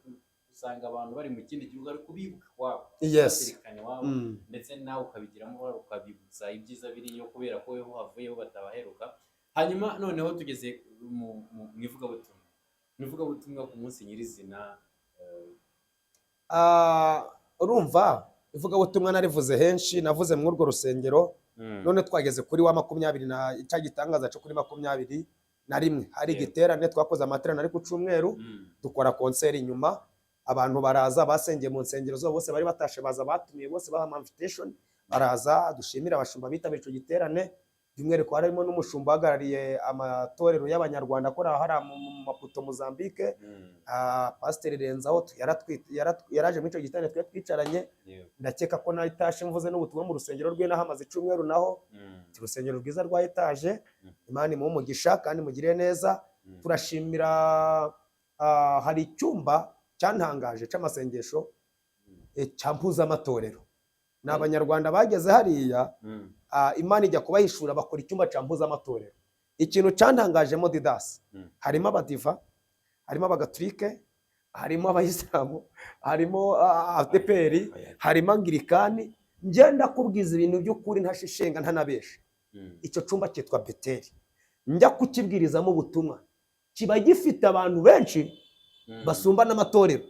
usanga abantu bari mu kindi gihugu ariko bibuka iwabo, bazirikana iwabo, ndetse nawe ukabigiramo uruhare, ukabibutsa ibyiza biriyo, kubera ko weho havuyeho batabaheruka. Hanyuma noneho tugeze mu ivugabutumwa ku munsi nyirizina. Urumva ivugabutumwa narivuze henshi, navuze muri urwo rusengero. None twageze kuri wa 20 na cya gitangaza cyo kuri 21, hari igiterane twakoze, amateraniro ari ku cyumweru, dukora concert inyuma, abantu baraza basengeye mu nsengero zabo, bose bari batashe baza, batumiye bose, baha invitation baraza. Dushimira abashumba bitabiriye icyo giterane, by'umwihariko harimo n'umushumba uhagarariye amatorero y'Abanyarwanda akora hariya mu Maputo, Mozambique. Pasiteri Renzaho yaraje muri icyo giterane, twari twicaranye. Ndakeka ko na etaje mvuze n'ubutumwa mu rusengero rwe, naho amaze icyumweru naho. Urusengero rwiza rwa etaje. Imana imuhe umugisha kandi mugire neza. Turashimira. Hari icyumba cyantangaje cy'amasengesho, cya mpuzamatorero. Ni Abanyarwanda bageze hariya, Imana ijya kubahishura, bakora icyumba cya mpuzamatorero. Ikintu cyantangajemo, Didasi, harimo Abadiva, harimo Abagatulike, harimo Abayisilamu, harimo ADEPR, harimo Angirikani. Ngenda kubwiza ibintu by'ukuri, ntashishenga, ntanabesha. Icyo cyumba cyitwa Beteri. Njya kukibwirizamo ubutumwa, kiba gifite abantu benshi basumba n'amatorero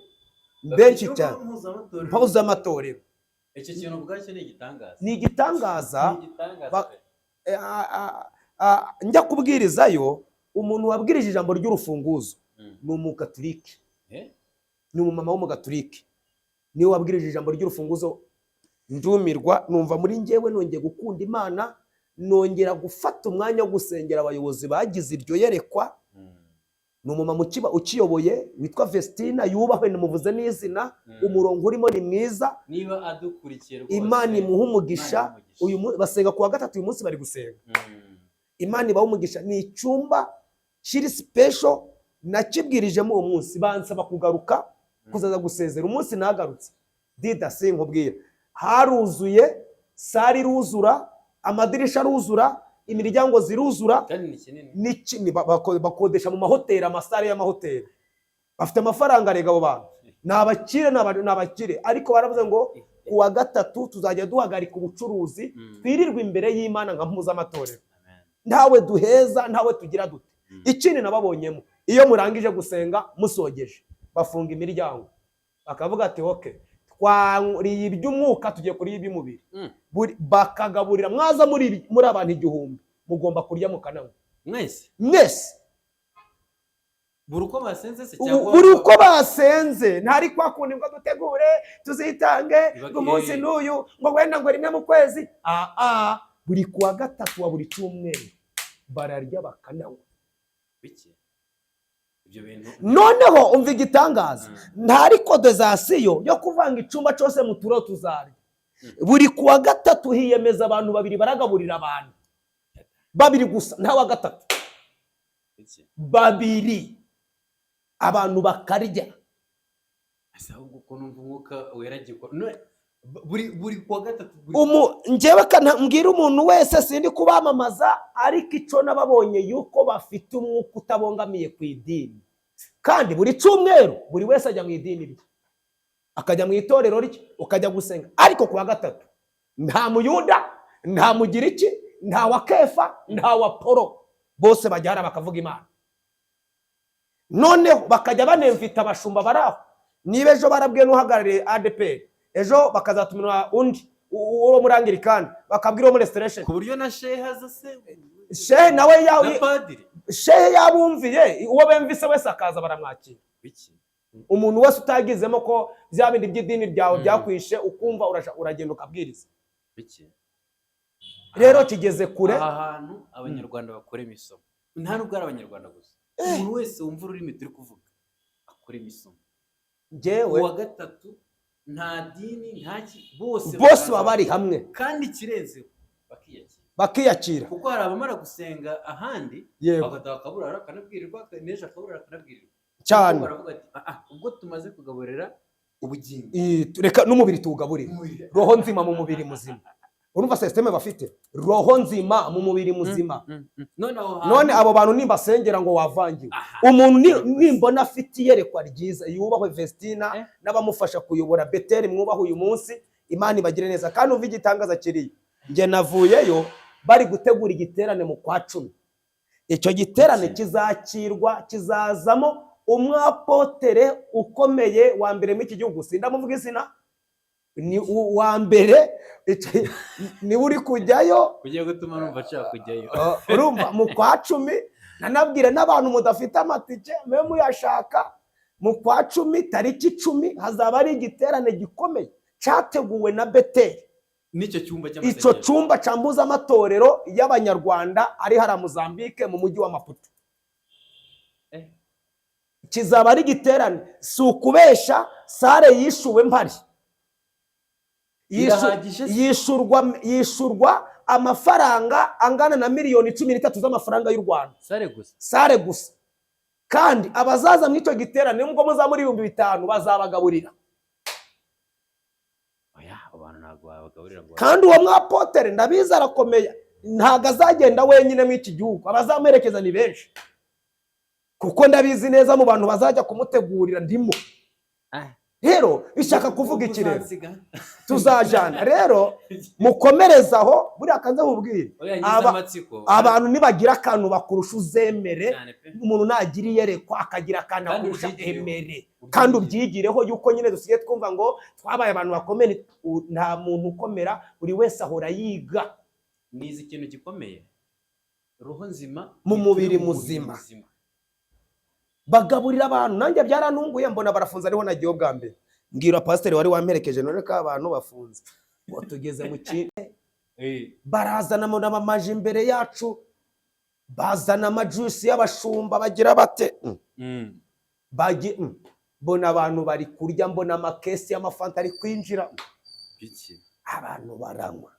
benshi cyane. Mpuzamatorero. Mpuzamatorero. Icyo kintu ubwacyo ni igitangaza. Ni igitangaza. Ni igitangaza pe. Njya kubwirizayo, umuntu wabwirije ijambo ry'urufunguzo ni Umugatulike. Ni umumama w'Umugatulike, niwe wabwirije ijambo ry'urufunguzo. Ndumirwa, numva muri njyewe nongeye gukunda Imana, nongera gufata umwanya wo gusengera abayobozi bagize iryo yerekwa. Ni umumama ukiyoboye witwa Vestina, yubahwe, nimuvuze n'izina. Umurongo urimo ni mwiza. Niba adukurikiye rwose, Imana imuhe umugisha. Imana imuhe umugisha. Uyu basenga kuwa gatatu, uyu munsi bari gusenga. Imana ibahe umugisha. Ni icyumba kiri special, nakibwirijemo uwo munsi, bansaba kugaruka kuzaza gusezera. Umunsi nagarutse, Dida, sinkubwira, haruzuye, salle iruzura, amadirisha aruzura, imiryango ziruzura. Kandi ni kinini. Ni kinini. Bakodesha mu mahoteli, amasalle y'amahoteli. Bafite amafaranga rega abo bantu, ni abakire, ni abakire. Ariko baravuze ngo kuwa gatatu tuzajya duhagarika ubucuruzi, twirirwe imbere y'Imana nka mpuzamatorero. Amen. Ntawe duheza, ntawe tugira dute. Ikindi nababonyemo, iyo murangije gusenga, musogeje, bafunga imiryango, bakavuga ati: "Okay, twariye iby'umwuka, tugiye kurya iby'umubiri." Bakagaburira, mwaza muri abantu 1000, mugomba kurya mukananywa. Mwese? Mwese. Buri uko basenze se cyangwa? Buri uko basenze. Ntari kwa kundi ngo dutegure tuzitange ngo umunsi n'uyu, ngo wenda ngo rimwe mu kwezi. Buri kuwa gatatu wa buri cyumweru bararya bakananywa. Bike. Ibyo bintu. Noneho umva igitangaza, nta cotisation yo kuvanga icyumba cyose mu turo tuzarya. Buri kuwa gatatu hiyemeza abantu babiri baragaburira abantu babiri gusa, nta wa gatatu. Iki? Babiri, abantu bakarya. Ese ahubwo uko numva Umwuka Wera gikora none buri kuwa gatatu buri Njyewe mbwira umuntu wese, sindi kubamamaza, ariko icyo nababonye yuko bafite umwuka utabongamiye ku idini. Kandi buri cyumweru buri wese ajya mu idini rye, akajya mu itorero rye, ukajya gusenga. Ariko ku wa gatatu nta Muyuda, nta Mugiriki, nta wa Kefa, nta wa Polo, bose bajya hariya bakavuga Imana. Noneho bakajya banemvita abashumba bari aho. Niba ejo barabwiye n'uhagarariye ADEPR, ejo bakazatumira undi uwo muri Anglikani, bakabwira uwo muri Restoration. Ku buryo na shehe aza se? Shehe nawe Na padiri? Shehe yabumviye, uwo bemvise wese akaza baramwakira. Biki? Umuntu wese utagizemo ko bya bindi by'idini ryawe byakwishe, ukumva uragenda ukabwiriza. Biki? Rero kigeze kure. Aha hantu Abanyarwanda bakoremo isomo. Nta nubwo ari Abanyarwanda gusa, umuntu wese wumva ururimi turi kuvuga akoremo isomo. Njyewe Uwa gatatu nta dini, nta ki, bose bose bakaza. Baba bari hamwe. Kandi ikirenzeho bakiyakira. Bakiyakira. Kuko hari abamara gusenga ahandi, bagataha akaburara akanabwirirwa, n'ejo akaburara akanabwirirwa. Cyane. Kuko baravuga ati: "Ah, ah, ubwo tumaze kugaburira ubugingo, Reka n'umubiri tuwugaburire." Roho nzima mu mubiri muzima. Urumva système bafite? Roho nzima mu mubiri muzima. None aho hantu None abo bantu nimbasengera ngo wavangiwe, Aha. umuntu nimbona afite iyerekwa ryiza, yubahwe Vestina n'abamufasha kuyobora Beteri, mwubahe uyu munsi, Imana ibagire neza. Kandi umva igitangaza kiriyo, njye navuyeyo bari gutegura igiterane mu kwa 10. Icyo giterane kizakirwa, kizazamo umwapotere ukomeye wa mbere muri iki gihugu, sindamuvuga izina, ni uwa mbere, niwe uri kujyayo. Ugiye gutuma numva nshaka kujyayo. Urumva mu kwa 10, nanabwire n'abantu mudafite amatike mube muyashaka. Mu kwa 10 tariki 10 hazaba ari igiterane gikomeye cyateguwe na Beteri. N'icyo cyumba Icyo cy'amasengesho. cyumba cya mpuzamatorero y'Abanyarwanda ari hariya Mozambique mu mujyi wa Maputo. Kizaba ari igiterane, si ukubesha, salle yishuwe mpari. Irahagije se? Yishurwa amafaranga angana na miliyoni 13 z'amafaranga y'u Rwanda. Salle gusa? Salle gusa. Kandi abazaza muri icyo giterane, nubwo muzaba muri 5000, bazabagaburira. Oya, abantu ntabwo babagaburira ngo Kandi uwo mwapotere ndabizi arakomeye, ntabwo azagenda wenyine muri iki gihugu, abazamuherekeza ni benshi, kuko ndabizi neza mu bantu bazajya kumutegurira ndimo. Rero bishaka kuvuga iki rero? Uzansiga? Tuzajana. Rero mukomereze aho. Buriya kanze nkubwire, Oya, ngize amatsiko. Abantu nibagira akantu bakurusha uzemere. Cyane pe. Umuntu nagira iyerekwa, akagira akantu Kandi akurusha, ubyigireho. emere kandi ubyigireho, yuko nyine dusigaye twumva ngo twabaye abantu bakomeye. Nta muntu ukomera, buri wese ahora yiga. Nize ikintu gikomeye: roho nzima Mu ituye mubiri mu muzima. Bagaburira abantu. Nanjye byarantunguye, mbona barafunze, ariho nagiye bwa mbere. Mbwira pasiteri wari wamperekeje: "None ko abantu bafunze?" Ngo tugeze mu kindi, barazana amamaji imbere yacu, bazana amajuice y'abashumba, bagira bate. Mbona abantu bari kurya, mbona amakesi y'amafanta ari kwinjira. Biki? Abantu baranywa.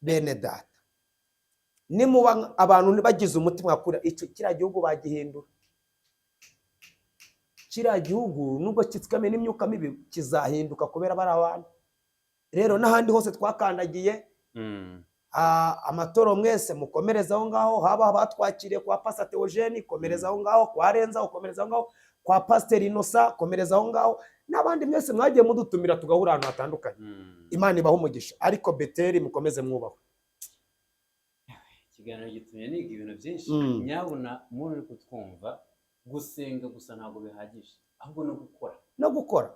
Bene data, nimuba abantu bagize umutima kure, icyo kiriya gihugu bagihindura. Kiriya gihugu nubwo kitsikamiye n'imyuka mibi, kizahinduka kubera bari abantu. Rero n'ahandi hose twakandagiye, amatoro mwese mukomereze aho ngaho. Haba abatwakiriye kwa Pastor Theogene, komereza aho ngaho, kwa Renza ukomereza aho ngaho, kwa Pasiteri Inosa komereza aho ngaho, n'abandi mwese mwagiye mudutumira tugahura ahantu hatandukanye. Imana ibahe umugisha. Ariko Beteri mukomeze mwubahwe. Ikiganiro gitumye niga ibintu byinshi. Nyabuna umuntu uri kutwumva, gusenga gusa ntabwo bihagije, ahubwo no gukora. No gukora.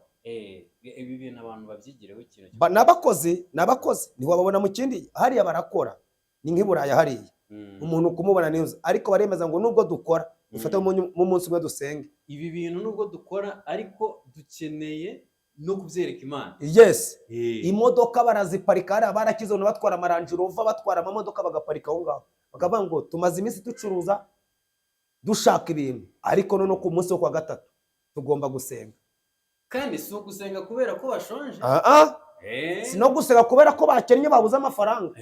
Ibi bintu abantu babyigireho ikintu. N'abakozi, n'abakozi ntiwababona mu kindi hariya barakora, ni nk'i Buraya hariya. Umuntu kumubona neza, ariko baremeza ngo nubwo dukora dufate mu munsi umwe dusenge. Ibi bintu nubwo dukora, ariko dukeneye no kubyereka Imana. Yes. Imodoka baraziparika hariya, barakize, abantu batwara amaRange Rover, batwara amamodoka, bagaparika aho ngaho, bakavuga ngo tumaze iminsi ducuruza. Dushaka ibintu, ariko noneho ku munsi wo kuwa gatatu tugomba gusenga. Kandi si ugusenga kubera ko bashonje. Ah, ah, si no gusenga kubera ko bakennye, babuze amafaranga.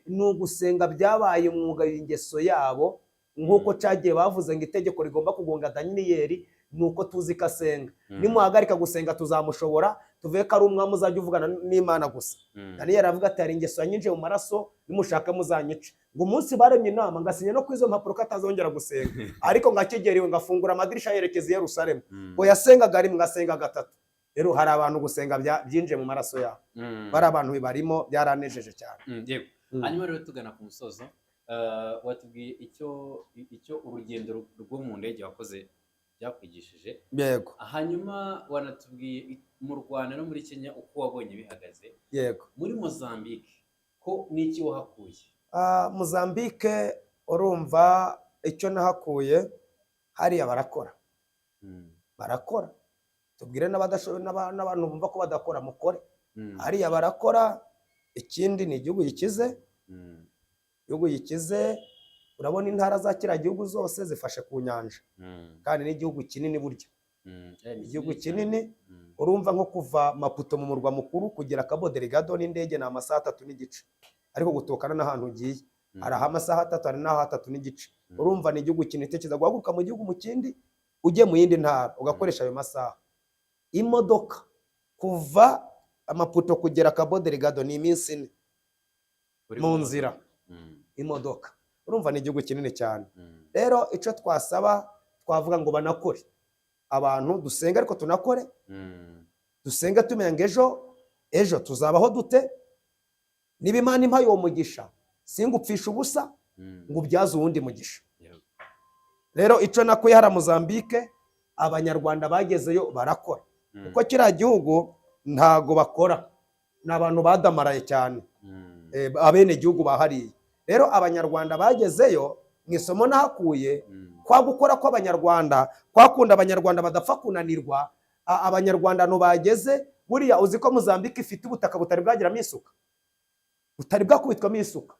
Ni ugusenga byabaye umwuga, ingeso yabo, nk'uko cyagiye bavuze ngo itegeko rigomba kugonga Daniyeli ni uko tuzi ko asenga. Nimuhagarika gusenga tuzamushobora, tuvuge ko ari umwami uzajya uvugana n'Imana gusa. Daniyeli aravuga ati: "Hari ingeso yanyinjiye mu maraso, nimushaka muzanyice." Ngo umunsi baremye inama, ngasinya no kuri izo mpapuro ko atazongera gusenga, ariko ngakigeriwe ngafungura amadirishya yerekeza i Yerusalemu. Ngo yasengaga rimwe, ngasenga gatatu. Rero hari abantu gusenga byinjiye mu maraso yabo. Bari abantu bibarimo, byaranejeje cyane. Yego. Hanyuma rero tugana ku musozo, watubwiye icyo urugendo rwo mu ndege wakoze byakwigishije. Yego. Hanyuma wanatubwiye mu Rwanda no muri Kenya uko wabonye bihagaze. Yego. Muri Mozambique ko n'iki wahakuye? Ah, Mozambique, urumva icyo nahakuye, hariya barakora. Barakora. Tubwire n'abadashoboye, n'abantu bumva ko badakora, mukore. Hariya barakora. Ikindi, ni igihugu gikize. Igihugu gikize. Urabona intara za kiriya gihugu zose zifashe ku nyanja. Kandi ni igihugu kinini burya. Ni igihugu cyane. Kinini. Urumva nko kuva Maputo mu murwa mukuru kugera Cabo Delgado n'indege ni amasaha 3 n'igice, ariko gutokana n'ahantu ugiye. Hari aho amasaha 3, hari n'aho 3 n'igice. Urumva ni igihugu kinini. Tekereza guhaguruka mu gihugu mu kindi, ujye mu yindi ntara, ugakoresha ayo masaha. Imodoka kuva Maputo kugera Cabo Delgado ni iminsi 4 Uri mu mu nzira. Imodoka. Urumva ni igihugu kinini cyane. Rero icyo twasaba, twavuga ngo banakore. Abantu dusenga, ariko tunakore. Dusenge tumenya ngo ejo tuzabaho dute. Niba Imana impaye uwo mugisha, singupfisha ubusa, ngo ubyaze uwundi mugisha. Rero icyo nakuye hariya Mozambique, Abanyarwanda bagezeyo barakora. Kuko kiriya gihugu ntago bakora, ni abantu badamaraye cyane. Abenegihugu bahariye. Rero Abanyarwanda bagezeyo, mu isomo nahakuye, kwa gukora kw'Abanyarwanda, kwakunda Abanyarwanda badapfa kunanirwa. Abanyarwanda ahantu bageze buriya, uzi ko Mozambique ifite ubutaka butari bwagiramo isuka, butari bwakubitwamo isuka?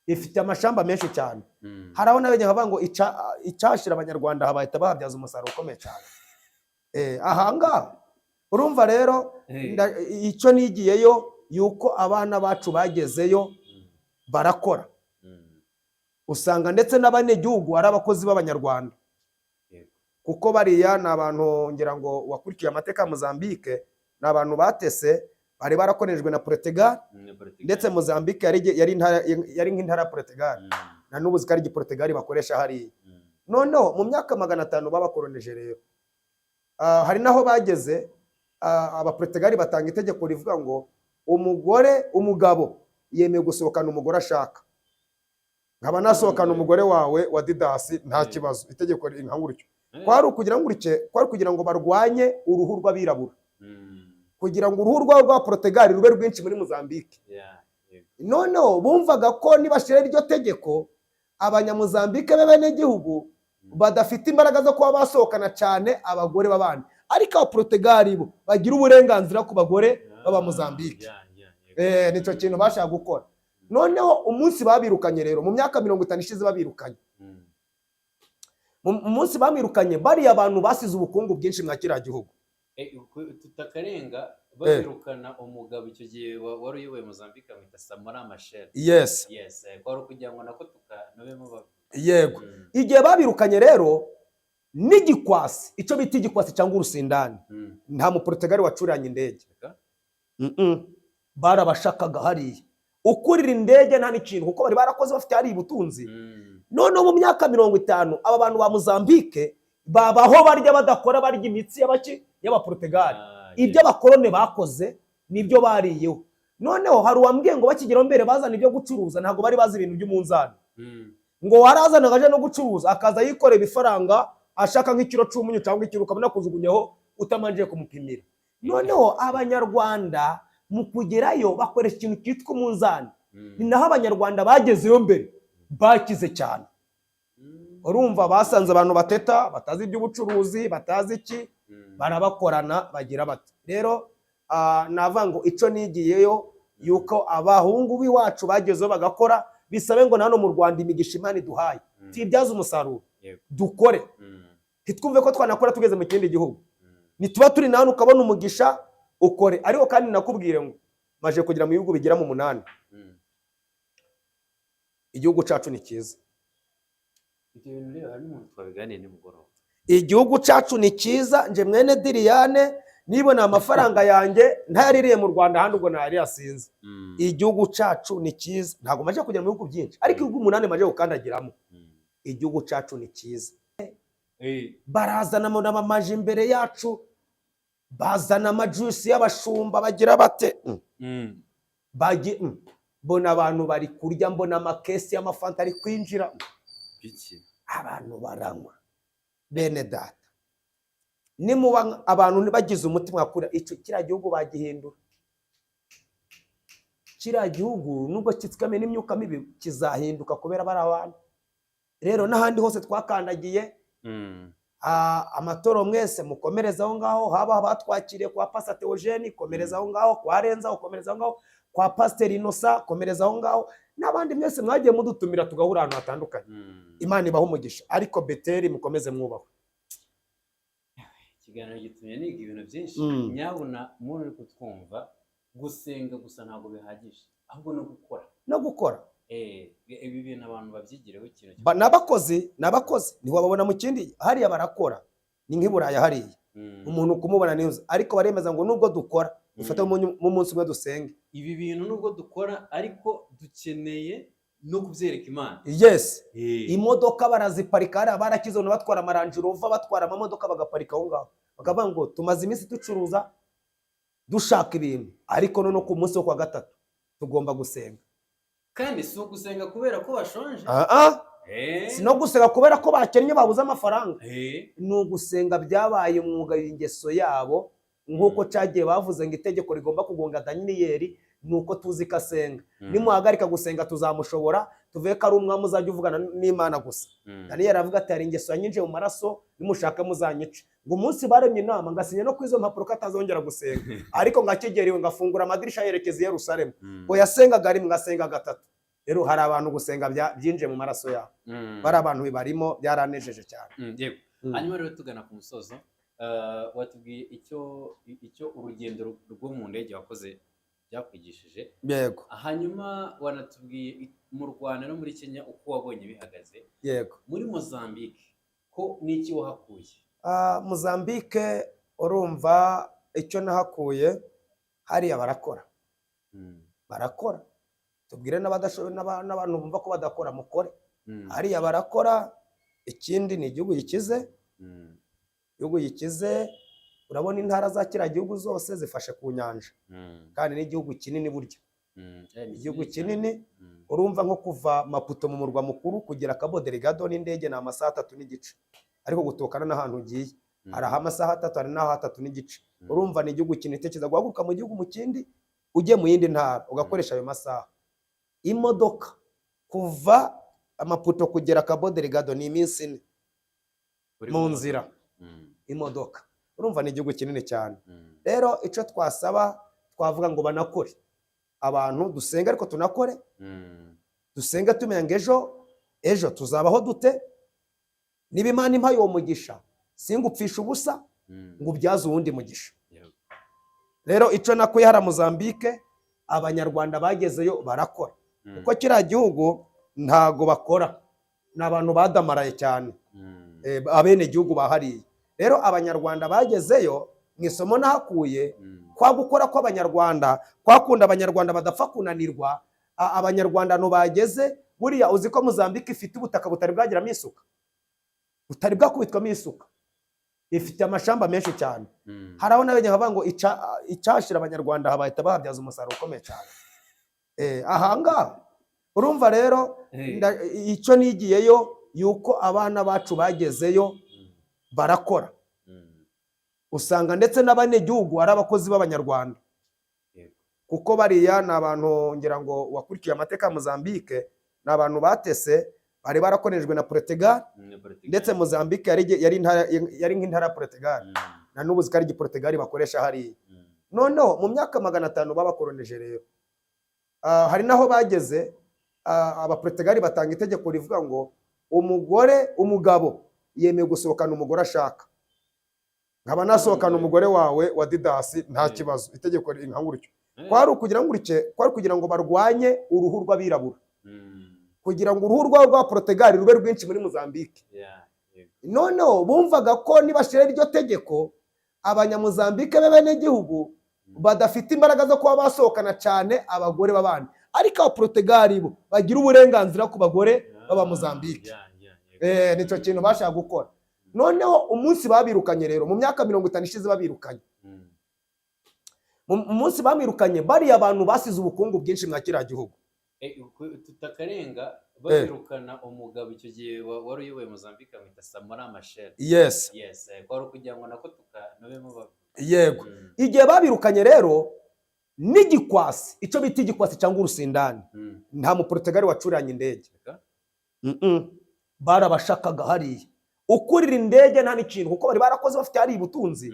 Ifite amashamba menshi cyane. Hari aho nabonye bavuga ngo icashira Abanyarwanda bahita bahabyaza umusaruro ukomeye cyane. Ahangaha urumva rero, icyo nigiyeyo yuko abana bacu bagezeyo barakora. Usanga ndetse n'abanyagihugu ari abakozi b'Abanyarwanda. Kuko bariya ni abantu, ngira ngo wakurikiye amateka ya Mozambique, ni abantu batese, bari barakorejwe na Portugal. Ni Portugal. Ndetse Mozambique yari nk'intara ya Portugal. Na n'ubu zikaba ari igiportugal bakoresha hariya. Noneho mu myaka 500 babakoroneje rero, hari naho bageze, Abaportugali batanga itegeko rivuga ngo umugore, umugabo yemewe gusohokana umugore ashaka. Nkaba nasohokana umugore wawe wa Didasi nta kibazo. Itegeko riri nka gutyo. Kwari ukugira ngo gutye, kwari kugira ngo barwanye uruhu rw'abirabura, kugira ngo uruhu rwabo rwa Portugal rube rwinshi muri Mozambique. Yeah, yego. Noneho bumvaga ko nibashira iryo tegeko, Abanyamuzambike b'abenegihugu badafite imbaraga zo kuba basohokana cyane abagore b'abandi, ariko Abaportugali bo bagira uburenganzira ku bagore b'Abamuzambike. Yeah, yego. Nicyo kintu bashaka gukora. Noneho umunsi babirukanye rero, mu myaka 50 ishize babirukanye, mu munsi bamwirukanye, bariya abantu basize ubukungu bwinshi mwa kiriya gihugu. Tutakarenga babirukana, umugabo icyo gihe wari uyoboye Mozambique bamwita Samora Machel. Yes. Yes, kwari ukugira ngo nako tukanobemo. Yego. Igihe babirukanye rero, n'igikwasi, icyo bita igikwasi cyangwa urusindani, nta Muportugali wacuranye indege. Reka. Barabashakaga hariya, ukurira indege nta n'ikintu, kuko bari barakoze, bafite hariya ubutunzi. Noneho mu myaka 50, aba bantu ba Mozambique babaho barya badakora, barya imitsi y'abaki, y'Abaportugali. Ibyo abakorone bakoze nibyo bariyeho. Noneho hari uwambwiye ngo bakigeraho mbere bazana ibyo gucuruza, ntabwo bari bazi ibintu by'umunzani. Ngo warazanaga aje no gucuruza, akaza yikorera ibifaranga, ashaka nk'ikiro c'umunyu cyangwa ikiro, ukabona kujugunyaho utamanje kumupimira. Noneho Abanyarwanda mu kugerayo bakoresha ikintu cyitwa umunzani. Ni naho Abanyarwanda bagezeyo mbere bakize cyane. Urumva basanze abantu bateta, batazi iby'ubucuruzi, batazi iki, barabakorana, bagira bati rero, navuga ngo icyo nigiyeyo yuko abahungu b'iwacu bagezeho bagakora, bisabe ngo na hano mu Rwanda imigisha Imana iduhaye tuyibyaze umusaruro. Dukore, ntitwumve ko twanakora tugeze mu kindi gihugu. Nituba turi nawe ukabona umugisha, ukore. Ariko kandi nakubwire ngo maje kugera mu bihugu bigera mu 8. Igihugu cyacu ni cyiza. Ibyo bintu rero hari n'umuntu twabiganiye nimugoroba. Igihugu cyacu ni cyiza. Nje mwene Diriyane nibona amafaranga yanjye ntayaririye mu Rwanda, ahandi ubwo ntayari yasinze. Igihugu cyacu ni cyiza. Ntabwo maje kugera mu bihugu byinshi, ariko ibihugu 8 maje gukandagiramo, igihugu cyacu ni cyiza. Barazana amamaji imbere yacu, bazana amajuice y'abashumba, bagira bate. Mbona abantu bari kurya, mbona amakesi y'amafanta ari kwinjira. Biki? Abantu baranywa. Bene data, nimuba abantu bagize umutima kure, icyo kiriya gihugu bagihindura. Kiriya gihugu nubwo kitsikamiye n'imyuka mibi, kizahinduka kubera bari abantu. Rero n'ahandi hose twakandagiye, amatoro mwese mukomereza aho ngaho. Haba abatwakiriye kwa Pastor Theogene, komereza aho ngaho, kwa Renza ukomereza aho ngaho, kwa Pasiteri Inosa komereza aho ngaho, n'abandi mwese mwagiye mudutumira tugahura ahantu hatandukanye. Imana ibahe umugisha, ariko Beteri mukomeze mwubahwe. Ikiganiro gitumye niga ibintu byinshi. Nyabuna umuntu uri kutwumva, gusenga gusa ntabwo bihagije, ahubwo no gukora. No gukora. Ibi bintu abantu babyigireho ikintu. N'abakozi, n'abakozi ntiwababona mu kindi. Hariya barakora, ni nk'i Buraya hariya. Umuntu kumubona neza, ariko baremeza ngo nubwo dukora, dufate mu munsi umwe dusenge. Ibi bintu nubwo dukora, ariko dukeneye no kubyereka Imana. Yes. Imodoka baraziparika hariya, barakize, batwara amaRange Rover, batwara amamodoka, bagaparika aho ngaho, bakavuga ngo tumaze iminsi ducuruza, dushaka ibintu, ariko noneho ku munsi wo kuwa gatatu tugomba gusenga. Kandi si ugusenga kubera ko bashonje. Ah, ah. Si no gusenga kubera ko bakennye, babuze amafaranga. Ni ugusenga byabaye umwuga, ingeso yabo, nk'uko cyagiye bavuze ngo itegeko rigomba kugonga Daniyeli ni uko tuzi ko asenga. Nimuhagarika gusenga tuzamushobora, tuvuge ko ari umwami uzajya uvugana n'Imana gusa. Daniyeli aravuga ati: "Hari ingeso yanyinjiye mu maraso, nimushaka muzanyice." Ngo umunsi baremye inama, ngasinya no kuri izo mpapuro ko atazongera gusenga, ariko ngakigeriwe ngafungura amadirisha yerekeza i Yerusalemu. Ngo yasengaga rimwe, ngasenga gatatu. Rero hari abantu gusenga byinjiye mu maraso yabo. Bari abantu bibarimo, byaranejeje cyane. Yego. Hanyuma rero tugana ku musozo, watubwiye icyo urugendo rwo mu ndege wakoze byakwigishije. Yego. Hanyuma wanatubwiye mu Rwanda no muri Kenya uko wabonye bihagaze. Yego. Muri Mozambique ko n'iki wahakuye? Ah, Mozambique, urumva icyo nahakuye, hariya barakora. Barakora. Tubwire n'abadashoboye, n'abantu bumva ko badakora, mukore. Hariya barakora. Ikindi ni igihugu gikize. Igihugu gikize. Urabona intara za kiriya gihugu zose zifashe ku nyanja. Kandi ni igihugu kinini burya. Ni igihugu kinini cyane. Kinini. Urumva nko kuva Maputo mu murwa mukuru kugera Cabo Delgado n'indege ni amasaha 3.5, ariko gutokana n'ahantu ugiye. Hari aho amasaha 3, hari n'aho 3.5. Urumva ni igihugu kinini. Tekereza guhaguruka mu gihugu mu kindi ujye mu yindi ntara ugakoresha ayo masaha. Imodoka kuva Maputo kugera Cabo Delgado ni iminsi 4 Uri mu mu nzira. modoka. Imodoka. Urumva ni igihugu kinini cyane. Rero icyo twasaba, twavuga ngo banakore. Abantu dusenga, ariko tunakore. Dusenga tumenya ngo ejo tuzabaho dute. Niba Imana impaye uwo mugisha, singupfisha ubusa, ngo ubyaze uwundi mugisha. Rero icyo nakuye hariya Mozambique, Abanyarwanda bagezeyo barakora. Kuko kiriya gihugu ntago bakora, ni abantu badamaraye cyane. Abenegihugu bahariye. Rero Abanyarwanda bagezeyo, mu isomo nahakuye, kwa gukora kw'Abanyarwanda, kwakunda Abanyarwanda badapfa kunanirwa. Abanyarwanda ahantu bageze buriya, uzi ko Mozambique ifite ubutaka butari bwagiramo isuka, butari bwakubitwamo isuka? Ifite amashamba menshi cyane. Hari aho nabonye nkavuga ngo icyashira Abanyarwanda aha bahita bahabyaza umusaruro ukomeye cyane. Ahangaha urumva rero, icyo nigiyeyo yuko abana bacu bagezeyo barakora. Usanga ndetse n'abanyagihugu ari abakozi b'Abanyarwanda. Kuko bariya ni abantu, ngira ngo wakurikiye amateka ya Mozambique, ni abantu batese, bari barakorejwe na Portugal. Ni Portugal. Ndetse Mozambique yari nk'intara ya Portugal. Na n'ubu zikaba ari igiportugal bakoresha hariya. Noneho mu myaka 500 babakoroneje rero, hari naho bageze, Abaportugali batanga itegeko rivuga ngo Umugore, umugabo yemewe gusohokana umugore ashaka. Nkaba nasohokana umugore wawe wa Didasi, nta kibazo, itegeko riri nka gutyo. Kwari ukugira ngo gutye, kwari kugira ngo barwanye uruhu rw'abirabura, kugira ngo uruhu rwabo rwa Portugal rube rwinshi muri Mozambique. Yeah, yego. Noneho bumvaga ko nibashyira iryo tegeko, Abanyamuzambike b'abenegihugu badafite imbaraga zo kuba basohokana cyane abagore b'abandi, ariko Abaportugali bo bagira uburenganzira ku bagore b'Abamuzambike. Yeah, yego. Nicyo kintu bashaka gukora. Noneho umunsi babirukanye rero, mu myaka 50 ishize babirukanye, mu munsi bamwirukanye, bariya bantu basize ubukungu bwinshi mwa kiriya gihugu. Tutakarenga babirukana, umugabo icyo gihe wari uyoboye Mozambique bamwita Samora Machel. Yes. Yes, kwari ukugira ngo nako tukanobemo. Yego. Igihe babirukanye rero, n'igikwasi, icyo bita igikwasi cyangwa urusindani, nta Muportugali wacuranye indege. Reka. Barabashakaga hariya, ukurira indege nta n'ikintu, kuko bari barakoze, bafite hariya ubutunzi.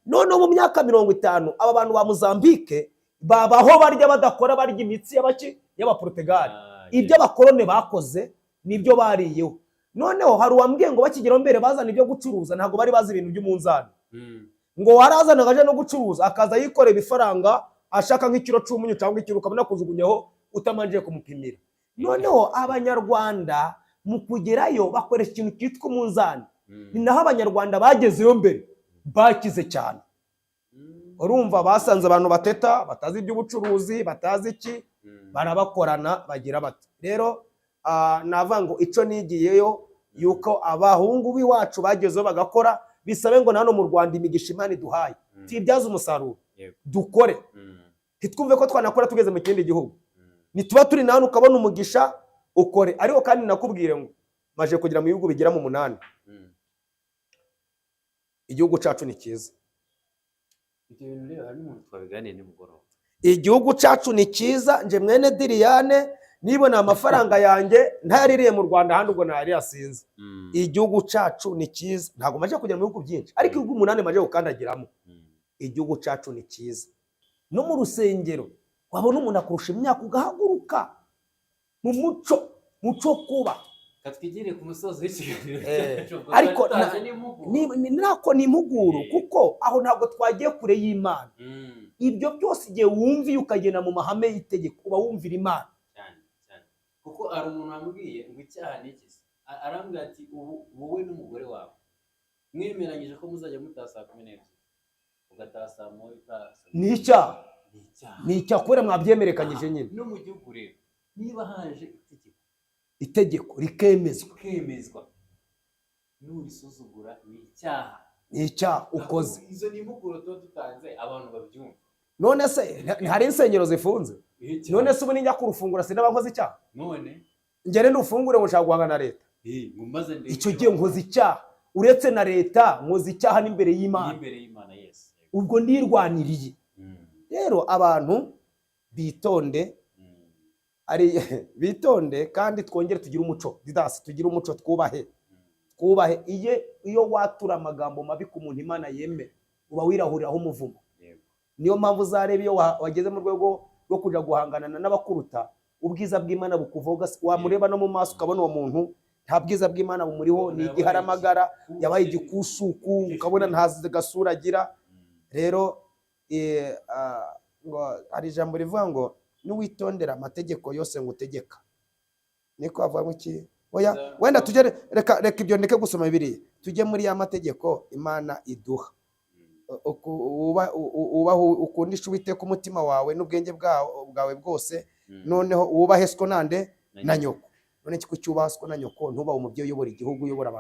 Noneho mu myaka 50, aba bantu ba Mozambique babaho barya badakora, barya imitsi y'abaki, y'Abaportugali. Ibyo abakorone bakoze nibyo bariyeho. Noneho hari uwambwiye ngo bakigeraho mbere bazana ibyo gucuruza, ntabwo bari bazi ibintu by'umunzani. Ngo warazanaga aje no gucuruza, akaza yikorera ibifaranga, ashaka nk'ikiro c'umunyu cyangwa ikiro, ukabona kujugunyaho utamanjije kumupimira. Noneho Abanyarwanda mu kugerayo bakoresha ikintu cyitwa umunzani. Ni naho Abanyarwanda bagezeyo mbere bakize cyane. Urumva basanze abantu bateta, batazi iby'ubucuruzi, batazi iki, barabakorana, bagira bati rero navuga ngo icyo nigiyeyo yuko abahungu b'iwacu bagezeho bagakora, bisabe ngo na hano mu Rwanda imigisha Imana iduhaye tuyibyaze umusaruro. Dukore, ntitwumve ko twanakora tugeze mu kindi gihugu. Nituba turi na hano ukabona umugisha, ukore. Ariko kandi nakubwire ngo maje kugera mu bihugu bigera mu 8. Igihugu cyacu ni cyiza. Ibyo bintu rero hari n'umuntu twabiganiye nimugoroba. Igihugu cyacu ni cyiza. Nje mwene Diriyane nibona amafaranga yanjye ntayaririye mu Rwanda, ahandi ubwo nayariye sinzi. Igihugu cyacu ni cyiza. Ntabwo maje kugera mu bihugu byinshi, ariko ibihugu 8 maje gukandagiramo, igihugu cyacu ni cyiza. No mu rusengero wabona umuntu akurusha imyaka, ugahaguruka mu muco kuba. Katwigire ku musozo w'ikiganiro cyacu, ubwo ariko twari twaje n'impuguro. Nako ni impuguro, kuko aho ntabwo twagiye kure y'Imana. Ibyo byose igihe wumviye ukagenda mu mahame y'itegeko, uba wumvira Imana. Cyane cyane, kuko hari umuntu wambwiye ngo icyaha ni iki se? Arambwira ati ubu wowe n'umugore wawe mwemeranyije ko muzajya mutaha saa 12, ugataha saa 1, utaha saa Ni icyaha. Ni icyaha. Ni icyaha kubera mwabyemerekanyije nyine. No mu gihugu rero, niba haje itegeko, itegeko rikemezwa, rikemezwa, nurisuzugura ni icyaha. Ni icyaha ukoze. Izo ni impuguro tuba dutanze, abantu babyumva. None se hari insengero zifunze? None se ubu ninjya kurufungura sinaba nkoze icyaha? None Ngere ndufungure ngo nshaka guhangana na leta. Ngo maze ndebe. Icyo gihe nkoze icyaha, uretse na leta nkoze icyaha n'imbere y'Imana. N'imbere y'Imana, yes. Ubwo ndirwaniriye. Rero abantu bitonde, ari bitonde, kandi twongere tugire umuco, Didasi, tugire umuco, twubahe, twubahe. Iyo watura amagambo mabi ku muntu Imana yemera, uba wirahuriraho umuvumo. Niyo mpamvu uzareba iyo wageze mu rwego rwo kujya guhangana n'abakuruta, ubwiza bw'Imana bukuvaho, wamureba no mu maso ukabona uwo muntu nta bwiza bw'Imana bumuriho, ni igiharamagara, yabaye igikusuku, ukabona nta gasura agira. Rero ngo hari ijambo rivuga ngo niwitondera amategeko yose ngo utegeka, niko avuga ngo iki? Oya, wenda tujye, reka ibyo ndeke gusoma Bibiliya, tujye muri ya mategeko Imana iduha. Ubaho, ukundisha Uwiteka umutima wawe n'ubwenge bwawe bwose, noneho wubahe siko nande na nyoko. None kuki cyubaha siko na nyoko, ntubahe umubyeyi uyobora igihugu, uyobora abantu?